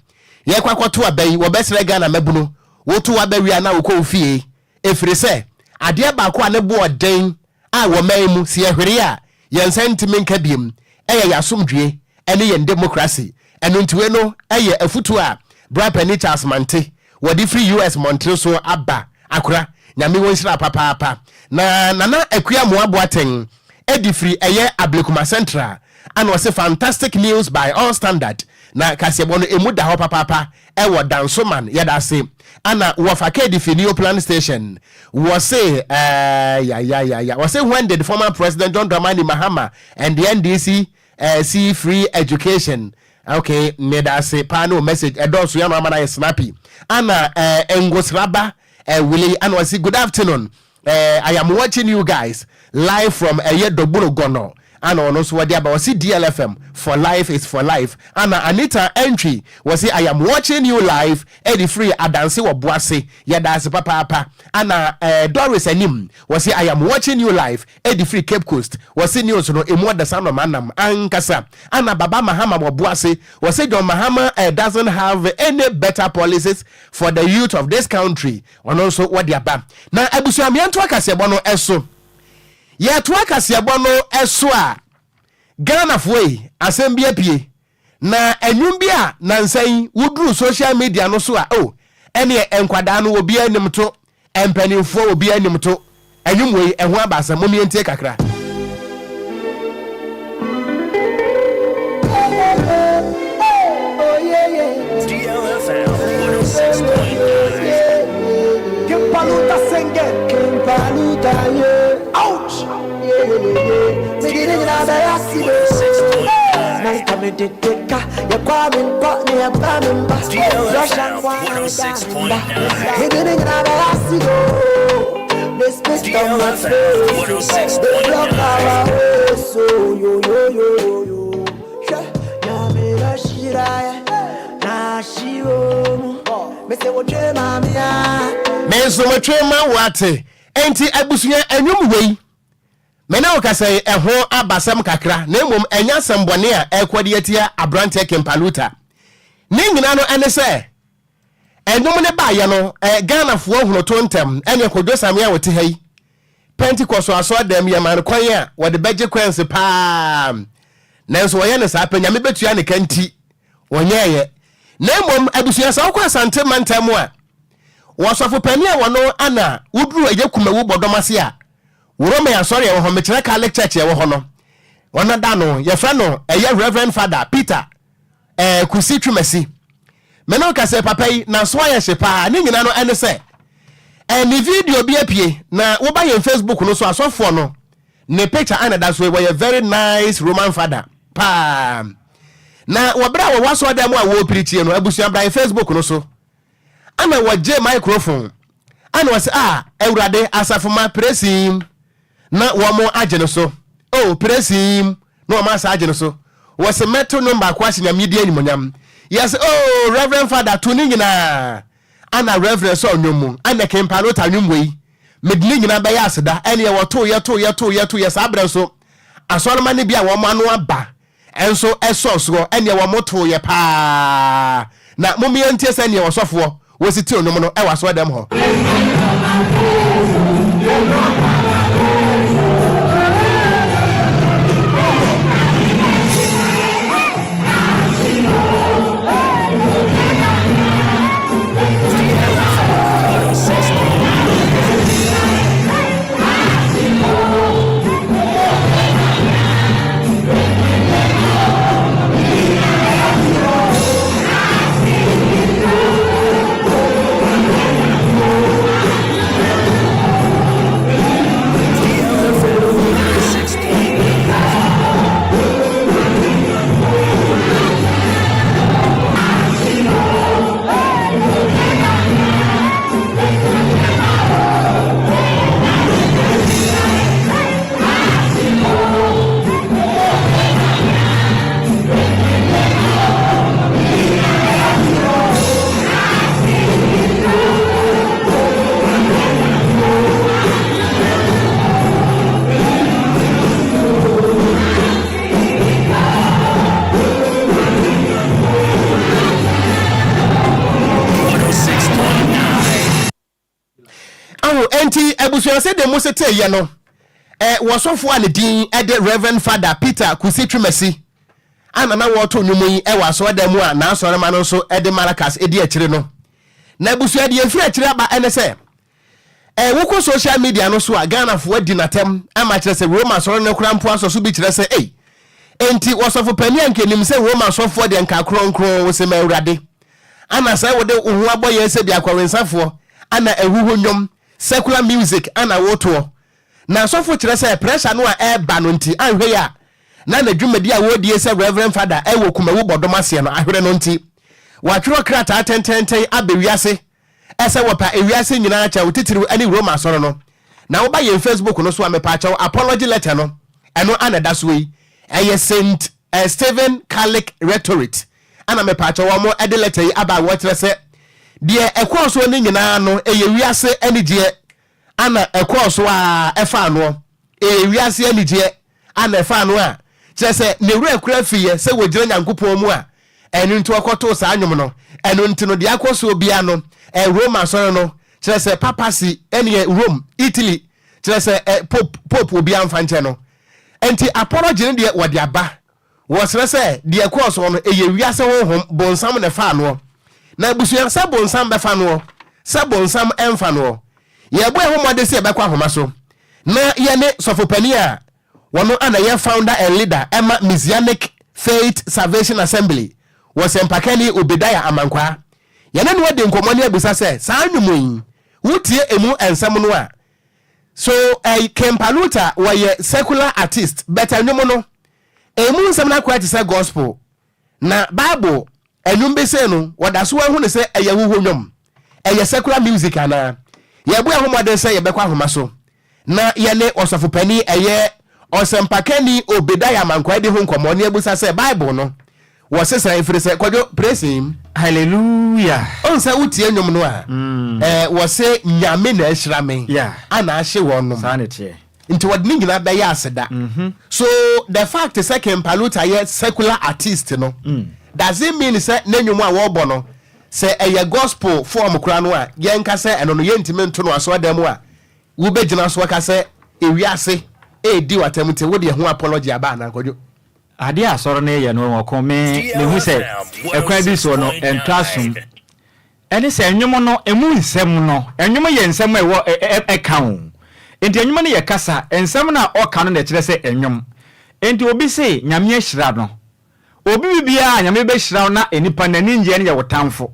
Speaker 1: yɛkɔ akɔto aba yi wɔbɛsrɛ Ghana mmabunu woto aba wie a na wokɔ wo fie ɛfiri sɛ adeɛ baako a ne boɔ den a wɔ man mu, sɛ yɛhwere a, yɛn nsa ntumi nka biom, ɛyɛ yɛn asomdwoeɛ ne yɛn demokrasi. Ɛno nti wei no yɛ afutuo a Bra Panin Charles Mante wɔde firi US mmɔntene so aba Akora. Nyame wɔ nhyira papaapa. Na Nana Akua Amoah Boateng ɛdi firi ɛyɛ Ablekuma Central ana ɔse fantastic news by all standard na kaseɛbɔ no ɛmu da hɔ papaapa ɛwɔ Dansoman yɛdase ana wɔfa kedi fi Neoplan station wɔse ɛɛ yayayaya wɔse when did former president John Dramani Mahama and the NDC uh, see free education okay medase paa ne o message ɛdɔɔso yɛ no ama no ayɛ snappy ana ɛɛ eh, ngosraba ɛɛ eh, wile ana wɔse good afternoon Eh, I am watching you guys live from ɛyɛ Dɔgbono Gɔnɔ. Ana ɔno nso wɔde aba, wɔse DLFM for life is for life. Ana Anita Antwi wɔse I am watching you live ɛde firi Adanse wɔ Boase, yɛda ase papaapa. Ana eh, Doris Anim wɔse I am watching you live ɛde firi Cape Coast, wɔse news no emu ɔdasa nɔma nam ankasa. Ana Baba Mahama wɔ Boase wɔse John Mahama eh, doesn't have any better policies for the youth of this country, ɔno nso wɔde aba. Na abusua mmeɛnto akaseɛbɔ no ɛso. Yɛtoa kaseɛbɔ no so a, Ghanafoɔ yi, asɛm bi apue. Na ɛnwom bi a nansa yi woduru social media no so a, oh, ɛneɛ nkwadaa no obiara nim to, mpanimfoɔ obiara nim to. Ɛnwom wei, ɛho aba asɛm. Mom yɛntie kakra.
Speaker 10: DLFM 106.9.
Speaker 11: King Paluta singing. King Paluta, yeah. Ouch! Yeah, yeah, yeah.
Speaker 10: DLFM 106.9. DLFM 106.9.
Speaker 11: So yo yo yo yo.
Speaker 1: Me nso metwe ma wo ate. Enti abusua ɛnwom wei me ne wo kasa yi ɛho abasɛm kakra na mmom ɛnyɛ asɛm bɔne a ɛrekɔ de atia aberanteɛ Kempaluta. Ne nyinaa no ɛne sɛ ɛnwom ne baayɛ no ɛ Ghanafoɔ hunu to ntɛm ɛne Kojo Samia a ɔte ha yi Pentecost asɔɔdɛm yɛ ma no kwan a wɔde bɛgye kwanse paa nanso wɔyɛ no saa pɛ Nyame bɛtua ne ka nti wɔnyɛɛyɛ. Na mmom abusua sɛ wokɔ Asante mantam a wɔsɔfo panin a wɔno ana woduru ɛyɛ Kumawu bɔdɔm ase a Roman asɔre a ɛwɔ hɔ mekyerɛ Catholic Church a ɛwɔ hɔ no wɔno da no yɛfrɛ no ɛyɛ Reverend Father Peter eh, Kusi Twumasi. Me ne wo ka sɛ papa yi n'aso ayɛ hye paa ne nyinaa no ɛne sɛ eh, ne video bi apue na woba yɛn Facebook no so asɔfoɔ no ne picture ana da so wɔyɛ very nice Roman father paa na wɔ berɛ a wɔwɔ asɔredan mu a wɔrepirikyie no abusua bra yɛ Facebook no so ana wɔgye microphone ana wɔsɛ a awurade asafoma presim na wɔn agye no so oh presim na wɔn asa agye no so wɔsɛ mɛto nnwom baako ahyɛ nyame di animonyam yɛsɛ oh reverend father to ne nyinaa ana reverend sɛ ɔnwom mu ana kempalota nnwom wei mede ne nyinaa bɛyɛ aseda ɛneɛ wɔto yɛto yɛto yɛto yɛ saa berɛ nso asɔrema no bi a wɔn ano aba ɛnso ɛsɔɔ soɔ ɛneɛ wɔn to yɛ paa na mommea ntie sɛ neɛ ɔsɔfoɔ wɔsi te nnwom no ɛwɔ asɔre dɛm hɔ. Aho enti abusua sɛ de mo se teeyɛ no ɛ wɔsɔfo a ne din de Reverend Father Peter Kusi Twumasi ana na wɔreto nnwom yi wɔ asɔredan mu a n'asɔrema no nso de maracas di akyire no. Na abusua deɛ ɛfiri akyire aba ɛne sɛ ɛ wokɔ social media no so a Ghanafoɔ adi n'atɛm ama kyerɛ sɛ Roma asɔre no koraa mpo asɔ so bi kyerɛ sɛ ei enti wɔsɔfo panin a nka nim sɛ Roma asɔfoɔ deɛ nka kronkron wo se ma Awurade ana sɛ wode wo ho abɔ yɛn sɛ bi akɔwensafoɔ ana ahuhu nnwom secular music ana wotoɔ na asɔfo kyerɛ sɛ pressure no a ɛreba no nti anhwɛ yi a na n'adwumadi a wɔredie sɛ Reverend Father ɛwɔ Kumawu bɔdɔm aseɛ no ahwere no nti watwerɛ krataa tɛntɛntɛn abɛ wiase ɛsɛ wɔpa ewiase nyinaa kyɛw titiriw ɛne Roma asɔre no na woba yɛn Facebook no so a mepaakyɛw apology letter no. Ɛno ana ɛda soɔ yi. Ɛyɛ Saint Stephen Catholic Rectorate ana mepaakyɛw wɔn ɛde letter yi aba a wɔkyerɛ sɛ deɛ ɛkɔɔ soɔ no nyinaa no ɛyɛ wiase anigyeɛ ana ɛkɔɔ so a ɛfaa noɔ. Ɛyɛ wiase anigyeɛ ana ɛfaa no a kyerɛ sɛ ne werɛ kora fiiɛ sɛ wɔgyina Nyankopɔn mu a ɛno nti ɔkɔtoo saa nnwom no. Ɛno nti no deɛ akɔ soɔ biara no Rome asɔre no kyerɛ sɛ papacy ɛneɛ Rome, Italy kyerɛ sɛ ɛ pope pope obiara mfa nkyɛ no. Nti apology no deɛ wɔde aba. Wɔsrɛ sɛ deɛ ɛkɔɔ soɔ no ɛyɛ wiase honhom, bonsam na ɛfaa noɔ. Na abusua sɛ bonsam bɛfa noɔ, sɛ bonsam ɛmfa noɔ. Yɛbɔ yɛn ho mmɔden sɛ yɛbɛkɔ ahoma so na yɛne sɔfopanin a wɔno a na ɛyɛ founder and leader ɛma Messianic Faith Salvation Assembly wɔ Sɛmpakani Obediah Amankwaa. Yɛne no adi nkɔmmɔ ne abisa sɛ saa nnwom yi wotie emu nsɛm no a so eh, Ken Paluta wɔyɛ secular artist but nnwom no emu nsɛm no akora te sɛ gospel na Bible Nnwom bi sei no, wɔda so ara hu no sɛ ɛyɛ huhu nnwom? Ɛyɛ secular music anaa? Yɛbɔ yɛn ho mmɔden sɛ yɛbɛkɔ ahoma so na yɛne ɔsɔfo panin, ɛyɛ ɔsɛmpakani Obadiah Amankwah adi ho nkɔmmɔ na yɛabisa sɛ, Bible no, wɔsesa ɛfiri sɛ, Kwadwo, praise him.
Speaker 4: Hallelujah.
Speaker 1: Wohu sɛ wotie nnwom no a, eh, wɔse Nyame na ahyira me, ana ahye wɔnom.
Speaker 4: Saa na ɛteɛ.
Speaker 1: Nti wɔde ne nyinaa bɛyɛ aseda. So the fact sɛ Ken Paluta yɛ secular artist no does it mean sɛ ne nnwom a wɔbɔ no sɛ ɛyɛ gospel form koraa no a yɛnka sɛ ɛno no yɛntumi nto no asɔredan mu a wobɛgyina so aka sɛ ewiase ɛredi w'atam nti wode ɛho apology aba anaa Kwadwo?
Speaker 4: Adeɛ a asɔre no reyɛ no ɔko me mehu sɛ ɛkwan bi soɔ no ɛntɔ asom. Ɛne sɛ nnwom no, emu nsɛm no, nnwom yɛ nsɛm a ɛwɔ ɛ ɛ ɛka o. Enti nnwom no yɛ kasa, nsɛm no a ɔka no na ɛkyerɛ sɛ nnwom. Enti obi se Nyame ahyira no. Obi bibiara a Nyame bɛhyira wo na nnipa n'ani nnyeɛ no yɛ wo tamfo.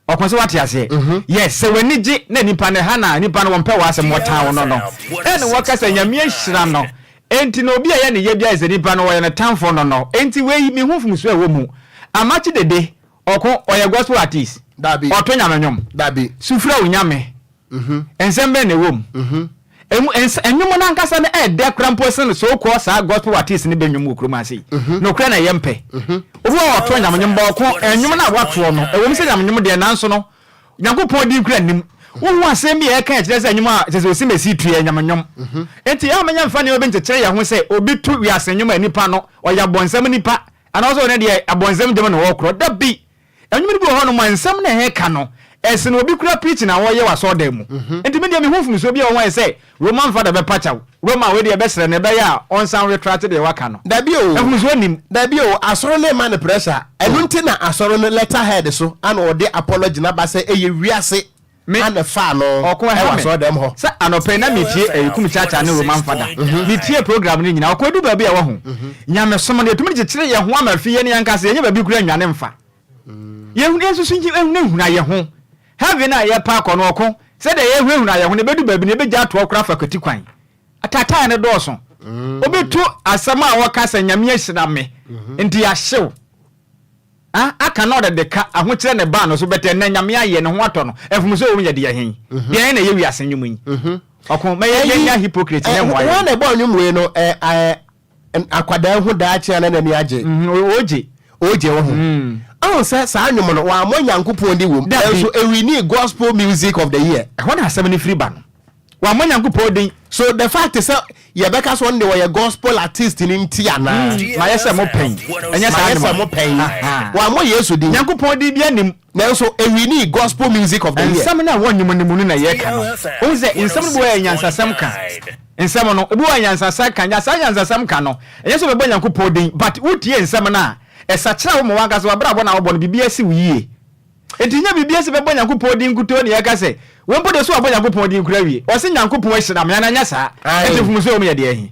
Speaker 4: Ɔko sɛ wate aseɛ? Yes, sɛ w'ani gye na nnipa no ɛha na nnipa no wɔmpɛ w'asɛm, wɔtan wo no no, ɛna wɔka sɛ Nyame ahyira no. Enti na obi a ɛyɛ ne ya biara sɛ nnipa no wɔyɛ no tamfo no no. Enti wei mehu mfomsoɔ a ɛwɔ mu. Amakye Dede Ɔko, ɔyɛ gospel artist?
Speaker 1: Dabi.
Speaker 4: Ɔto nyame nwom?
Speaker 1: Dabi.
Speaker 4: Sufrɛ wo nyame? Nsɛm bɛn na ɛwɔ mu? Emu, ns, nnwom no ankasa no ɛɛdɛ koraa mpo sen so kɔ saa gospel artist no bɛ nnwom wɔ kurom ha sei. Nokorɛ na ɛyɛ mpɛ. Obi wɔ hɔ a ɔto nyame nwom, but ɔko, nnwom no a watoɔ no, ɛwɔ mu sɛ nyame nwom deɛ nanso no, Nyankopɔn din kura nnim. Wohu asɛm bi a ɛka ɛkyerɛ sɛ nnwom a kyerɛ sɛ osimesi tu yɛ nyame nnwom. Enti ɛyɛ a menya mfa nneɛma bi nkyekyere yɛn ho sɛ obi to wiase nnwom a nipa no, ɔyɛ abɔnsam nipa. Anaa ɔsɛ ɔno deɛ abɔnsam gyam na ɔkorɔ. Dabi! Nnwom no bi wɔ hɔnom a nsɛm na ɛreka no, ɛsen obi kura preaching a ɔreyɛ wɔ asɔredan mu. Nti me deɛ mehu mfomsoɔ bi a ɛwɔ ho ayɛ sɛ Roman fada bɛpa kyɛw. Roman wei deɛ yɛbɛsrɛ no ɛbɛyɛ a ɔnsan retract deɛ waka no.
Speaker 1: Dabi o.
Speaker 4: Mfomsoɔ nnim.
Speaker 1: Dabi o, asɔre no rema no pressure. Ɛno nti na asɔre no letter head so ana ɔde apology no aba sɛ ɛyɛ wiase
Speaker 4: Me,
Speaker 1: ana ɛfaa no
Speaker 4: ɔko ɛha
Speaker 1: wɔ
Speaker 4: me
Speaker 1: asɔredan mu hɔ.
Speaker 4: sɛ anɔpa yi na metie ɛyi Kum Chacha ne Roman Fada. Metie program no nyinaa. Ɔko edu baabi a wahu. Nyamesom no yɛtumi de kyekyere yɛn ho ama afei yɛn ankasa yɛnyɛ baabi koraa nnwane mfa. Yɛn yɛn nso so yɛhunahuna yɛn ho. Heaven a yɛpɛ akɔ no ɔko sɛdeɛ yɛhunahuna yɛn ho no ɛbɛdu baabi no yɛbɛgya atoɔ koraa afa kwati kwan. Ataataa no dɔɔso. Obi to asɛm a wɔka sɛ Nyame ahyira me nti yɛahyew. Ah aka na ɔde de ka ahokyerɛ na ɛbaa no so but ɛnɛ Nyame ayɛ ne ho atɔ no mfomso wɔ mu yɛ deɛ hen deɛ hen na ɛyɛ wiase nnwom yi ɔko mɛyɛ yɛ nya hypocrite na ɛmmoa yɛn.
Speaker 1: Hwan na ɛbɔɔ nnwom wei no ɛ ɛ akwadaa hu daakye a na n'ani agye.
Speaker 4: Ogye.
Speaker 1: Ogye wo ho. Ɔhu sɛ saa nnwom no wammɔ Nyankopɔn din wom nanso ɛwinii gospel music of the year.
Speaker 4: Ɛhɔ na asɛm no firi ba no. Wammɔ Nyankopɔn din.
Speaker 1: So the fact sɛ yɛbɛka sɛ ɔno deɛ ɔyɛ gospel artist no nti anaa?
Speaker 4: Mayɛ sɛ mo pɛn. Ɛnyɛ saa
Speaker 1: Mayɛ sɛ mo pɛn. Wammɔ Yesu din.
Speaker 4: Nyankopɔn din biara nnim.
Speaker 1: Nanso ɛwinii gospel music of the year.
Speaker 4: Nsɛm no a ɛwɔ nnwom no mu no na yɛreka no. Wohu sɛ nsɛm no bi wɔ hɔ a ɛyɛ nyansasɛm ka. Nsɛm no, ebi wɔ hɔ a nyansasɛm ka. Saa nyansasɛm ka no, ɛnyɛ sɛ wobɛbɔ Nyankopɔn din, but wotie nsɛm no a, ɛsakyera wo ma w'ankasa w'abrabɔ no a wobɔ no, biribi asi wo yie. Enti nnyɛ biribiara sɛ bɛbɔ Nyankopɔn din nkutoo na yɛka sɛ, Wei mpo deɛ so wabɔ Nyankopɔn din koraa awie? Ɔse Nyankopɔn ahyira me anaa nyɛ saa? Enti mfomsoɔ a ɛwɔ mu yɛ deɛ he?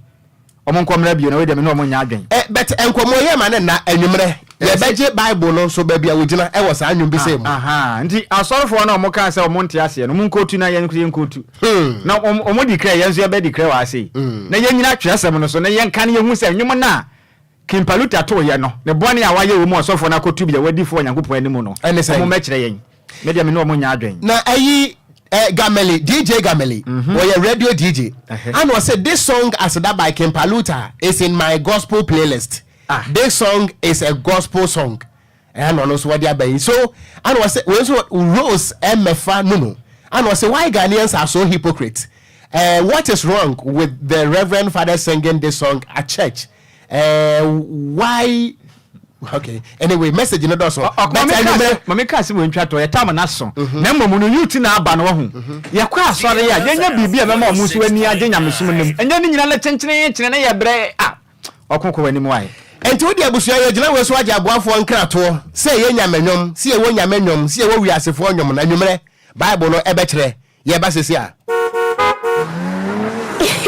Speaker 4: Ɔmo nkɔ mmra bio na wei deɛ me ne ɔmo nnyɛ adwen.
Speaker 1: Eh, but nkɔmmɔ yi ɛma no nna anwummerɛ. Yɛbɛgye Bible no nso baabi a wɔgyina wɔ saa nnwom bi sei mu.
Speaker 4: Ahaa, nti asɔrefoɔ no a ɔmo kaa sɛ ɔmo nte aseɛ no, ɔmo nkootu na yɛn nso yɛnkootu. Na ɔmo declare, yɛn nso yɛbɛ declare wɔ ha sei. Na yɛnnyina twerɛsɛm no so na yɛnka na yɛhu sɛ nnwom no a King Paluta too yɛ no, ne bɔne a wayɛ wɔ mu a ɔsɔfoɔ no akɔto bi a wadi fɔ wɔ Nyankopɔn anim no,
Speaker 1: Ɛne sɛn?
Speaker 4: wɔmmɛkyerɛ yɛn. Me deɛ me ne wɔn nyɛ adwen.
Speaker 1: Na ayi Gameli, DJ Gameli, wɔyɛ radio DJ, ana ɔsɛ, "This song Aseda by King Paluta is in my gospel playlist.
Speaker 4: Ah.
Speaker 1: This song is a gospel song." Ɛna ɔno nso wɔde aba yi so. Ana ɔsɛ wɔn nso Rose ɛmɛfa nunu, ana ɔsɛ, "Why Ghanaians are so hypocrite? What is wrong with the Reverend Father singing this song at church? Why?" Okay, anyway, message no dɔso.
Speaker 4: Mame kaa sɛ wɔntwa tɔ yɛtam no so na mmom no, youth na aba no, wahu yɛkɔ asɔre a, yɛnyɛ biribi a ɛbɛma ɔmo nso ani agye nyamesom no mu. Ɛnyɛ ne nyina no kyenkyene kyene ne yɛbrɛ a ɔko kɔ w'anim wae.
Speaker 1: Nti wode abusua yɛgyina wei so agye aboafoɔ nkratoɔ sɛ ɛyɛ Nyame nnwom, sɛ yɛwɔ Nyame nnwom, sɛ yɛwɔ wiasefoɔ nnwom no, anwummerɛ Bible no ɛbɛkyerɛ yɛba sesi a.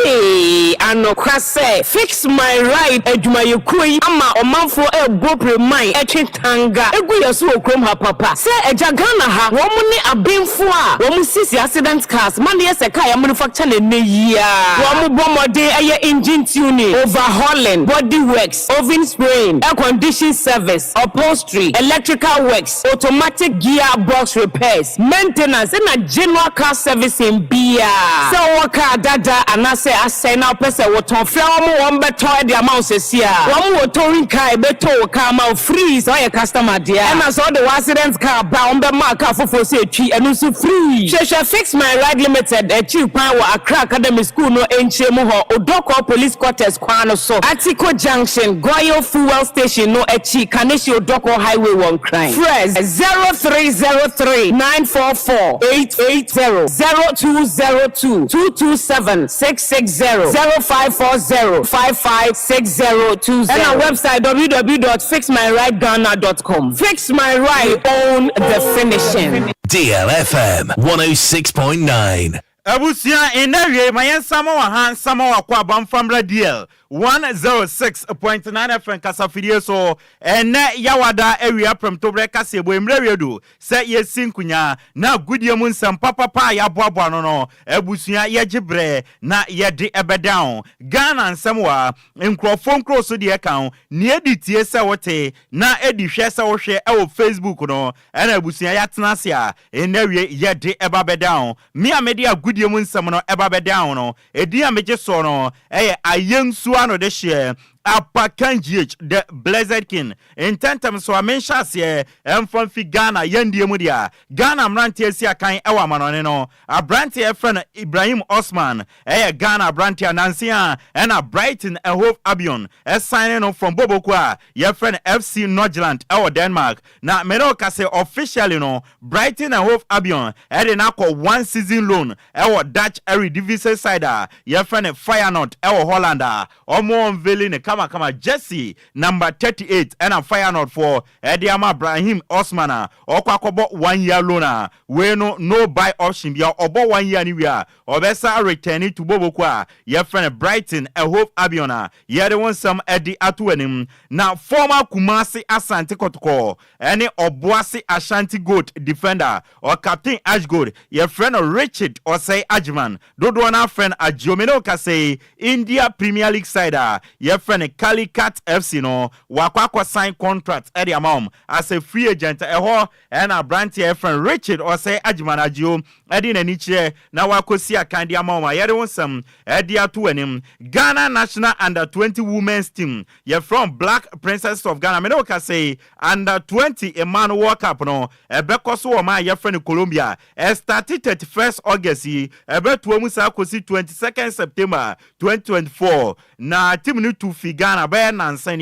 Speaker 12: Hey, anokwa sɛ Fix My Ride adwumayɛkuo yi ama ɔmanfoɔ ɛrebɔ preman ɛtwe tanga egu yɛ so wɔ kurom ha papa. Sɛ agya Ghana ha, wɔn ne abenfoɔ a wɔn sisi accident cars ma ne yɛ sɛ car yɛ manufacture ne ne yia. Wɔn bɔ mmɔden ɛyɛ engine tuning, overhauling, body works, oven spraying, air condition service, upholstery, electrical works, automatic gear box repairs, maintenance, ɛna general car servicing bia. Sɛ wɔwɔ car dada anaasɛ asɛe na wopɛ sɛ wotɔn, frɛ wɔn, wɔn bɛtɔ de ama wo sɛsi a. Wɔn wɔ towing car, ɛbɛtɔ wo car ma wo free sɛ ɔyɛ customer deɛ. Ɛna sɛ ɔde wɔ accident car ba, wɔn bɛma car foforɔ sɛ etwi, ɛno nso free. Hwehwɛ Fix My Ride Limited akyiri kwan wɔ Accra Academy School no nkyɛn mu hɔ, Odɔkɔ Police Quarters kwan no so, Atiko Junction, Goil Fuel Station no akyi, Kaneshie Odɔkɔ Highway wɔ Nkran. Frɛ 0303 944 880, 0202 227 660, 0540 556020, ɛna website www.fixmyrideghana.com. Fix My Ride, own the finishing.
Speaker 13: DLFM 106.9.
Speaker 14: Abusua, ɛnna wie ma yɛn nsama wɔ ha, nsama wɔ akɔ abamfamra DL 106.9 FM kasafidie so. Ɛnɛ Yawada awia prɛmtoberɛ kaseɛbɔ mmerɛ wie do sɛ yɛsi nkonya na agudie mu nsɛm papapa a yɛaboaboa no, abusua, yɛgye berɛ na yɛde ɛbɛda Ghana nsɛm wɔ nkurɔfoɔ nkuro so deɛ ka ho nea ɛdi tie sɛ wote na ɛdi hwɛ sɛ wohwɛ ɛwɔ Facebook no. Ɛna abusua, yɛatena ase a ɛnɛ wie yɛde ɛba bɛda ho. Me a mede agudie mu nsɛm no ɛba bɛda ho no, ɛdin a megye soɔ no ɛyɛ Ayɛnsuo ano de hyeɛ Apakan GH, the Blessed King. Ntɛntɛm so a menhyɛ aseɛ ɛmfa mfi Ghana yɛndie mu deɛ a Ghana mmeranteɛ si akan ɛwɔ amanɔne no, aberanteɛ ɛfrɛ no Ibrahim Osman, ɛyɛ Ghana aberanteɛ nanse a ɛna Brighton and Hove Albion ɛsign no from boboko a yɛfrɛ no FC Nordsjælland ɛwɔ Denmark. Na mene wo ka sɛ officially no, Brighton and Hove Albion ɛde no akɔ one season loan ɛwɔ Dutch Eredivisie side a yɛfrɛ no Feyenoord ɛwɔ Holland a ɔmo unveiling ne kamakama. Jersey number 38 ɛna Feyenoord foɔ ɛde ama Ibrahim Osman a ɔkɔ akɔbɔ one year loan a wei no, no buy option bia. Ɔbɔ one year ne wie a, ɔbɛsa return to boboko a yɛfrɛ no Brighton and Hove Albion a yɛde wɔn nsɛm ɛde ato anim. Na former Kumasi Asante Kɔtɔkɔ ɛne Ɔboase Ashanti Gold defender, ɔcaptain Ashgold, yɛfrɛ no Richard Ɔsɛe Agyeman, dodoɔ no afrɛ no Agiomene Okasɛe, India Premier League side a yɛfrɛ no Calicut FC no, wakɔ akɔ sign contract ɛde ama wɔn as a free agent. Ɛhɔ ɛna aberanteɛ yɛfrɛ no Richard Ɔsɛe Agyeman Agio ɛde n'ani kyerɛ na wakɔsi akan de ama wɔn a yɛde wɔn nsɛm ɛde ato anim. Ghana national under 20 women's team, yɛfrɛ wɔn Black Princesses of Ghana, mene wɔka under 20 mmaa no World Cup no ɛbɛkɔ so wɔ ma a yɛfrɛ no Colombia. Ɛstart 31st August yi, ɛbɛtoa mu saa kɔsi 22nd September 2024. Na team no tu fi Ghana bɛyɛ nansa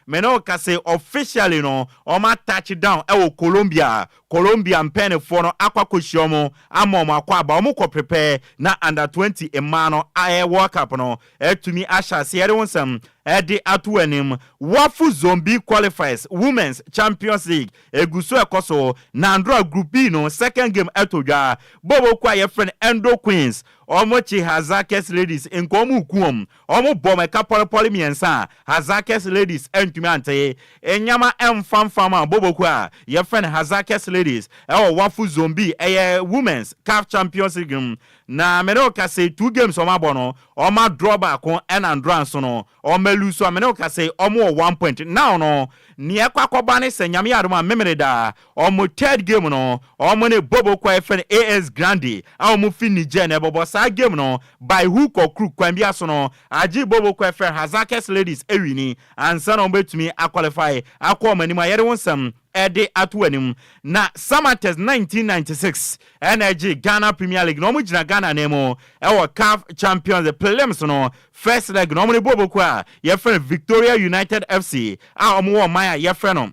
Speaker 14: mene wɔka sɛ officially no, ɔma touch down ɛwɔ Colombia. Colombia mpanyinfoɔ no akɔ akɔhyia ɔmo ama ɔmo akɔ aba, ɔmo kɔ prepare na under 20 mmaa no ayɛ World Cup no ɛtumi ahyɛ aseɛ. Yɛde wɔn nsɛm ɛde ato anim. Wafu Zone B qualifiers, Women's Champions League egu so ɛkɔ so. Na andra Group B no second game ɛtɔ dwa, bɔbɔ kɔ a yɛfrɛ no Endo Queens, ɔmo kye Hazakes Ladies nka ɔmo ku wɔn, ɔmo bɔ ɔmo ɛka pɔlepɔle mmiɛnsa a Hazakes Ladies ɛntumi ante enyama ɛmfamfam a bɔbɔ kɔ a yɛfrɛ no Hazakes Ladies ɛwɔ Wafu Zone B, ɛyɛ Women's CAF Champions League mu. Na me ne wo kasa yi, two games wɔn abɔ no, wɔn adraw baako ɛna ndora nso no, wɔn alose a me ne wo kasa yi, wɔn wɔ 1 point. Now no, nea ɛkɔ akɔba ne sɛ Nyame yɛ adom a, Memeneda wɔn third game no, wɔn ne Bobo kɔ ɛfɛ no AS Grande a wɔn fi Niger na ɛbɔbɔ saa game no. By hook or crook, kwan bi aso no, agye Bobo kɔ ɛfɛ Hasaacas Ladies ewin ansa na wɔn bɛtumi aqualify akɔ wɔn anim a yɛde wɔn nsɛm ɛde ato anim. Na Samartex 1996 ɛna ɛgye Ghana Premier League na wɔn gyina Ghana nan mu ɛwɔ CAF Champions, the prelims no first leg na wɔn ne Bobo a yɛfrɛ no Victoria United FC a wɔn wɔ ɔman a yɛfrɛ no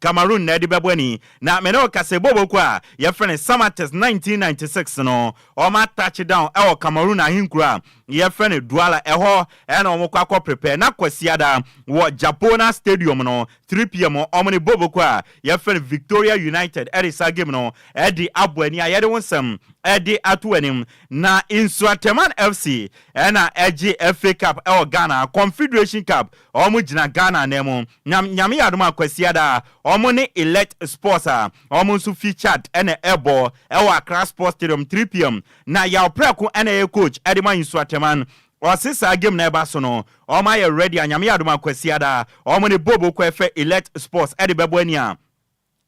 Speaker 14: Cameroon na ɛde bɛbɔ ani. Na mene wo kasa, boboko a yɛfrɛ no Samartex 1996 no, ɔma touch down ɛwɔ Cameroon ahenkuro a yɛfrɛ no Douala. Ɛhɔ ɛna ɔmo kɔ akɔ prepare na Kwasiada wɔ Japona Stadium no, 3 p.m., ɔmo ne boboko a yɛfrɛ no Victoria United ɛde saa game no ɛde abɔ ani a yɛde wo nsɛm ɛde ato anim. Na Nsoatreman FC ɛna ɛgye FA Cup ɛwɔ Ghana, Confederation Cup, ɔmo gyina Ghana nan mu. Nyame yɛ adom a, Kwasiada ɔmo ne Elite Sports a ɔmo nso fi Chad ɛna ɛbɔ ɛwɔ Accra Sports Stadium, 3 p.m. Na Yaw Prɛko ɛna ɛyɛ coach ɛde ma Nsoatreman. Ɔse saa game na ɛba so no, ɔmo ayɛ ready a Nyame yɛ adom a, Kwasiada ɔmo ne bobo kɔ ɛfɛ Elite Sports ɛde bɛbɔ ani a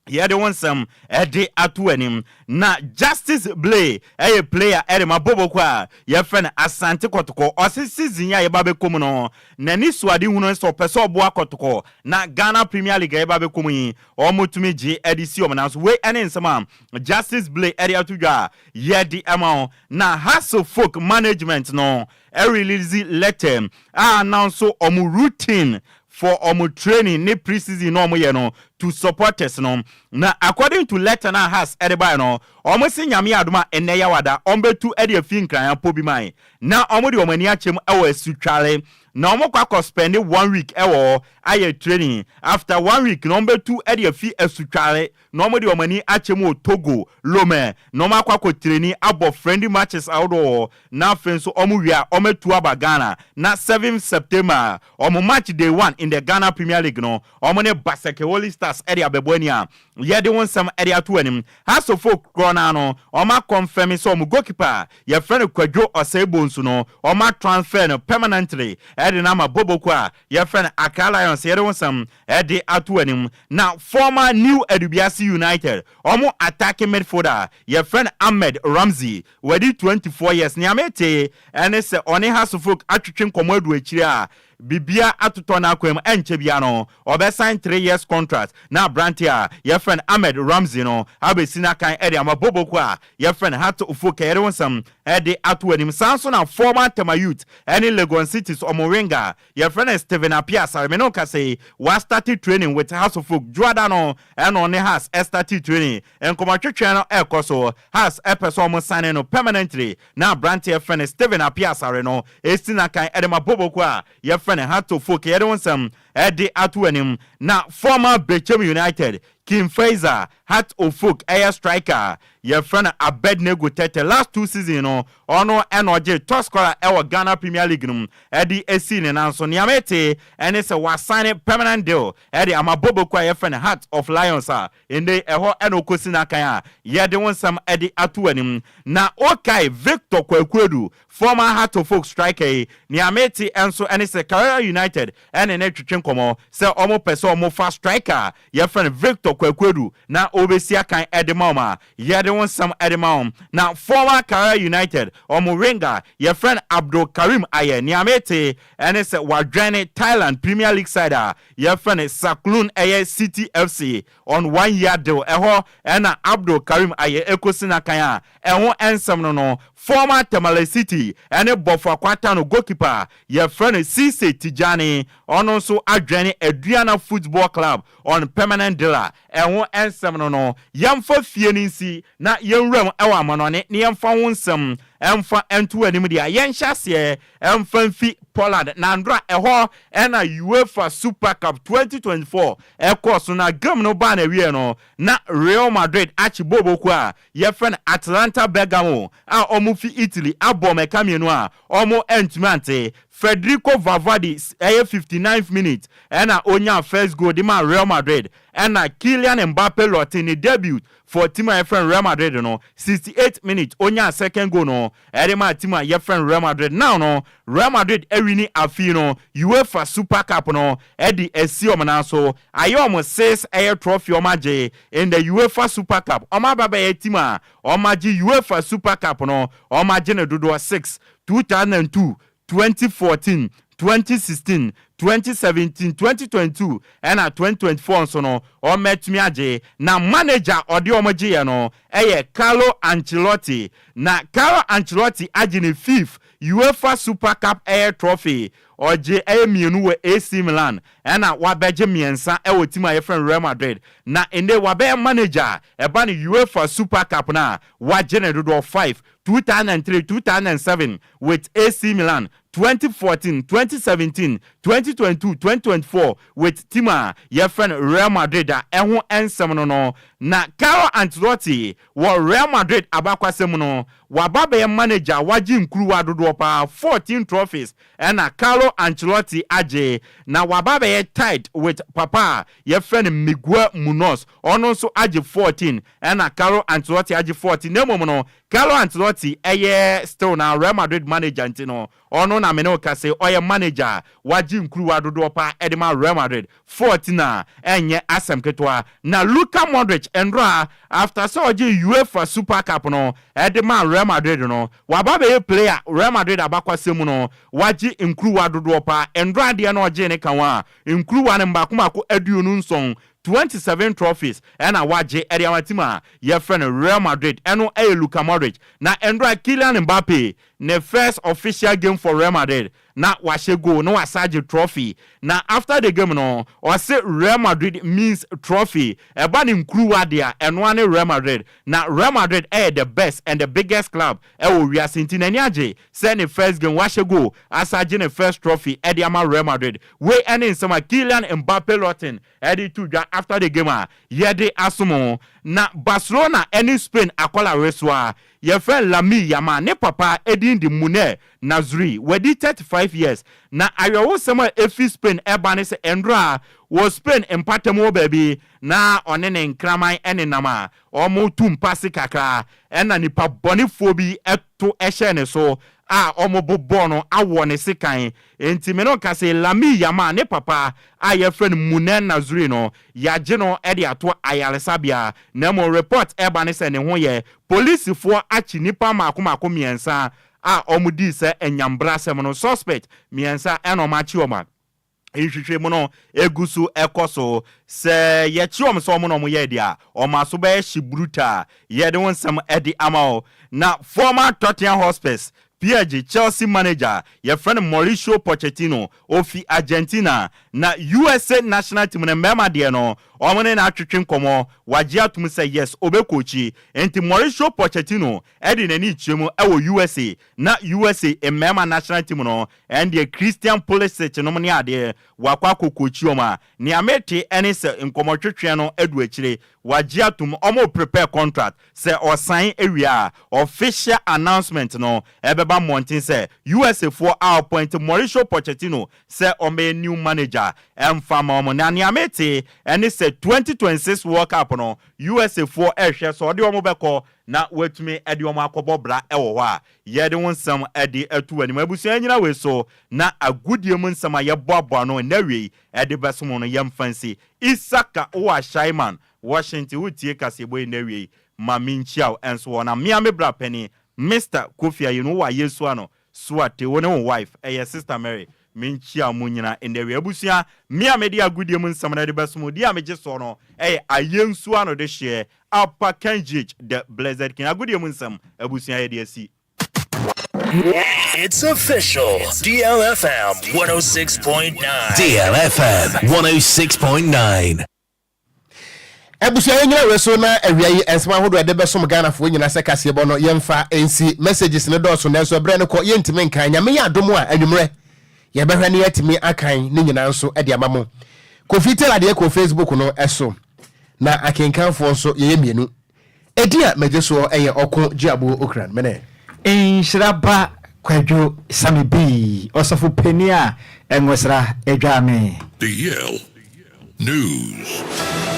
Speaker 14: yɛde wo nsɛm ɛde ato anim. Na Justice Blay ɛyɛ player ɛde ma boboko a yɛfrɛ no Asante Kɔtɔkɔ. Ɔse season a yɛba bɛkɔ mu no, n'ani so ade hunu sɛ ɔpɛ sɛ ɔboa Kɔtɔkɔ na Ghana Premier League a yɛba bɛkɔ mu yi, ɔmo tumi gye ɛde si ɔmo nan so. Wei ɛne nsɛm a Justice Blay ɛde ato dwa a yɛde ɛma wo. Na Hearts of Oak management no ɛrelease letter a announce ɔmo routine for ɔmo training ne pre-season na ɔmo yɛ no to supporters no. Na according to letter na Hearts ɛde bae no, ɔmo si Nyame adom a, ɛnɛ Yawada ɔmo bɛtu ɛde afi Nkran po bi man na ɔmo de ɔmo ani akyɛm ɛwɔ Asutware na ɔmo kɔ akɔ spend one week ɛwɔ hɔ ayɛ training. After one week na ɔmo bɛtu ɛde afi Asutware na ɔmo de ɔmo ani akyɛm wɔ Togo, Lome, na ɔmo akɔ akɔ training abɔ friendly matches ahodoɔ wɔ. Na afei nso ɔmo wie a, ɔmo atu aba Ghana na 7 September ɔmo match day one in the Ghana Premier League no, ɔmo ne Basake Holy Stars ɛde abɛbɔ ani a yɛde wɔn nsɛm ɛde ato anim. Hearts of Oak korɔ naa no, ɔmo aconfirm sɛ ɔmo goalkeeper yɛfrɛ no Kwadwo Ɔsɛe Bonsu no, ɔmo atransfer no permanently ɛde no ama boboko a yɛfrɛ no Accra Lions. Yɛde wɔn nsɛm ɛde ato anim. Na former New Edubiase United ɔmo attacking midfielder yɛfrɛ no Ahmed Ramsey, wadi 24 years. Nea mete ɛne sɛ ɔne Hearts of Oak atwetwe nkɔmmɔ adu akyire a bibia atotɔ n'akwan mu. Ɛnkyɛ bia no, ɔbɛsign 3 years contract na aberante a yɛfrɛ no Ahmed Ramsey no abɛsi n'akan ɛde ama boboko a yɛfrɛ no Hearts of Oak. Yɛde wo nsɛm ɛde ato anim. Saa nso na former Tema Youth ɛne Legon Cities ɔmo winger yɛfrɛ no Stephen Appiah Asare, me ne wo kasa yi, wastart training with Hearts of Oak. Dwoada no ɛna ɔne Hearts ɛstart training. Nkɔmɔtwetwe no ɛkɔ so. Hearts ɛpɛ sɛ ɔmo sign no permanently na aberanteɛ fɛ no Stephen Appiah Asare no esi n'akan ɛde ma boboko a yɛfrɛ no Hearts of Oak. Yɛde wo nsɛm ɛde ato anim. Na former Bechem United, King Faisal, Hearts of Oak ɛyɛ striker yɛfrɛ no Abednego Tete, last two season no, ɔno ɛna ɔgye top scorer ɛwɔ Ghana Premier League no mu ɛde esi ne nan so. Nea mete ɛne sɛ wasign permanent deal ɛde ama boboko a yɛfrɛ no Heart of Lions a nde ɛhɔ ɛna okosi n'akan a yɛde wo nsɛm ɛde ato anim. Na okae Victor Kwakuedu, former Hearts of Oak striker yi, nea mete nso ɛne sɛ Karela United ɛne ne twetwe nkɔmɔ sɛ ɔmo pɛ sɛ ɔmo fa striker yɛfrɛ no Victor Kwakuedu na ɔbɛsi akan ɛde ma ɔmo a yɛde wo nsɛm ɛde ma wɔn. Na former Karela United ɔmo winger yɛfrɛ no Abdul Karim Ayɛ, nea mete ɛne sɛ wadwɛne Thailand Premier League side a yɛfrɛ no Saklun ɛyɛ City FC on one year deal. Ɛhɔ ɛna Abdul Karim Ayɛ ekosi n'akan a ɛho ɛnsɛm no. Former Tamale City ɛne Bofoakwa Tano goalkeeper yɛfrɛ no Cisse Tijani, ɔno nso adwɛne Aduana Football Club on permanent deal a ɛho ɛnsɛm no. Yɛmfa fie no nsi na yɛnwuram ɛwɔ amanɔne na yɛmfa ho nsɛm ɛmfa ɛnto anim deɛ yɛnhyɛ aseɛ ɛmfa mfi Poland. Na ndora ɛhɔ ɛna UEFA Super Cup 2024 ɛkɔɔ so. Na game no baa na awie no, na Real Madrid akyi boboko a yɛfrɛ no Atalanta Bergamo a ɔmo fi Italy abɔ mɛka mmienu a ɔmo ɛntumi ante. Federico Valverde ɛyɛ 59th minute ɛna onya first goal de ma Real Madrid. Ɛna Kylian Mbappe Lottin ne debut for team a yɛfrɛ no Real Madrid no, 68 minute onya second goal no ɛde ma team a yɛfrɛ no Real Madrid. Now no, Real Madrid awin afi no UEFA Super Cup no ɛde asi ɔmo nan so, ayɛ ɔmo six ɛyɛ trophy ɔmo agye in the UEFA Super Cup. Ɔmo aba bɛyɛ team a ɔmo agye UEFA Super Cup no, ɔmo agye ne dodoɔ six: 2002, 2014, 2016, 2017, 2022 ɛna 2024 nso no ɔmɛtumi agye. Na manager ɔde ɔmo gyeeɛ no ɛyɛ Carlo Ancelotti. Na Carlo Ancelotti agye ne fifth UEFA Super Cup ɛyɛ trophy. Ɔgye ɛyɛ mmienu wɔ AC Milan, ɛna wabɛgye mmiɛnsa ɛwɔ team a yɛfrɛ no Real Madrid. Na nnɛ wabɛyɛ manager ɛba ne UEFA Super Cup no a wagye ne dodoɔ 5: 2003, 2007 with AC Milan, 2014, 2017, 2022, 2024 with team a yɛfrɛ no Real Madrid a ɛho nsɛm no. Na Carlo Ancelotti wɔ Real Madrid abakwasɛm no, waba bɛyɛ manager wagye nkuruwa dodoɔ paa. 14 trophies ɛna Carlo Ancelotti agye, na waba bɛyɛ tied with papa a yɛfrɛ no Miguel Munoz. Ɔno nso agye 14, ɛna Carlo Ancelotti agye 14. Na mmom no, Carlo Ancelotti ɛyɛ still na Real Madrid manager, nti no ɔno na mene ka sɛ ɔyɛ manager wagye nkuruwa dodoɔ paa ɛde ma Real Madrid, 14 a ɛnyɛ asɛm ketewa. Na Luka Modric ndora, after sɛ ɔgye UEFA Super Cup no ɛde ma Real Madrid no, waba bɛyɛ player Real Madrid abakwasɛm mu no wagye nkuruwa dodoɔ paa. Ndora adeɛ no ɔgye ne ka ho a, nkuruwa no mbaako mbaako 27, 27 trophies ɛna wagye ɛde ama team a yɛfrɛ no Real Madrid. Ɛno ɛyɛ Luka Modric. Na ndora Kylian Mbappe ne first official game for Real Madrid na wahyɛ goal na wasagye trophy. Na after the game no, ɔse Real Madrid means trophy. Ɛba ne nkuruwa deɛ, ɛnoa ne Real Madrid, na Real Madrid ɛyɛ the best and the biggest club ɛwɔ wiase. Nti n'ani agye sɛ ne first game wahyɛ goal asagye ne first trophy ɛde ama Real Madrid. Wei ɛne nsɛm a Kylian Mbappe Lottin ɛde to dwa after the game a yɛde asom. Na Barcelona ɛne Spain akɔla so a yɛfrɛ Lamine Yamal, ne papa edin de Munir Nasri, wadi 35 years. Na awerɛhosɛm a efi Spain ɛba ne sɛ ndora wɔ Spain mpatam wɔ baabi na ɔne ne nkraman ɛne nam a wɔn tu mpase kakra, ɛna nipa bɔnefoɔ bi ɛto ɛhyɛ ne so a wɔn bobɔ no awɔ ne sekan. Nti me no nka sɛ Lamine Yamal ne papa a yɛfrɛ no Munir Nasri no, yɛagye no de ato ayaresabea. Na mmom report ɛba ne sɛ ne ho yɛ. Polisifoɔ akyi nipa mako mako mmiɛnsa a wɔn di sɛ anyambrasɛm no suspect mmiɛnsa, ɛna wɔn akyi wɔn a nhwehwɛmu no egu so ɛkɔ so. Sɛ yɛkyi wɔn sɛ wɔn na wɔn yɛ deɛ a, wɔn aso bɛyɛ hye brutal. Yɛde wɔn nsɛm ɛde ama wo. Na former Tottenham Hotspurs, PSG, Chelsea manager yɛfrɛ no Mauricio Pochettino, ofi Argentina, na USA national team no mmarima deɛ no, wɔn ne na atwetwe nkɔmɔ, wagye atum sɛ yes, obɛkɔkyi. Nti Mauricio Pochettino ɛde n'ani kyerɛ mu ɛwɔ USA, na USA mmarima national team no ɛndeɛ Christian Pulisic nom ne adeɛ wakɔ akɔkɔkyi wɔn a nea mete ɛne sɛ nkɔmɔtwetwe no adu akyire, wagye atum, ɔmo prepare contract sɛ ɔsan awia a, official announcement no ɛbɛba mmɔnten sɛ USA foɔ a appoint Mauricio Pochettino sɛ ɔmɛyɛ new manager ɛmfa ma ɔmo. Na nea mete ɛne sɛ 2026 World Cup no, USA foɔ ɛhwɛ sɛ ɔde ɔmo bɛkɔ na watumi ɛde ɔmo akɔbɔ bra ɛwɔ hɔ a yɛde wo nsɛm ɛde atu anim. Abusua nyina wei so na agodie mu nsɛm a yɛboaboa no ɛnɛ wei ɛde bɛsom no, yɛmfa nsi. Isaka wɔ Ashaiman, Washington, wotie kaseɛbɔ yi na wei ma menkyia wo. Ɛnso wɔ na mmea me bra pani Mr Kofi Ayenu wɔ ayesu ano suate, wo ne wo wife ɛyɛ Sister Mary, menkyia mu nyina ɛnɛ wei. Abusua, mmea mede agodie mu nsɛm no de bɛsom di a megye soɔ no ɛyɛ ayensu ano de hyeɛ Apa Kenjich the Blessed King. Agodie mu nsɛm, abusua, yɛde asi.
Speaker 13: It's official. DLFM 106.9. DLFM 106.9.
Speaker 1: Abusua, yɛn nyina wei so na awia yi nsɛm ahodoɔ ɛde bɛsom Ghanafoɔ nyina sɛ kaseɛbɔ no yɛmfa nsi. Messages no dɔɔso, nanso ɛberɛ no kɔ, yɛntumi nkan. Nyame yɛ adom a, anwummerɛ yɛbɛhwɛ ne yɛatumi akan ne nyinaa nso de ama mo. Kofi Taylor deɛ kɔ Facebook no ɛso na akenkanfoɔ nso yɛyɛ mmienu. Ɛdin a magye soɔ ɛyɛ Ɔko Gyeaboɔ Okran mene.
Speaker 4: Nhyira ba. Kwadwo Sammy B, ɔsɔfo panin a Ngosra adwaa me.
Speaker 15: DL News.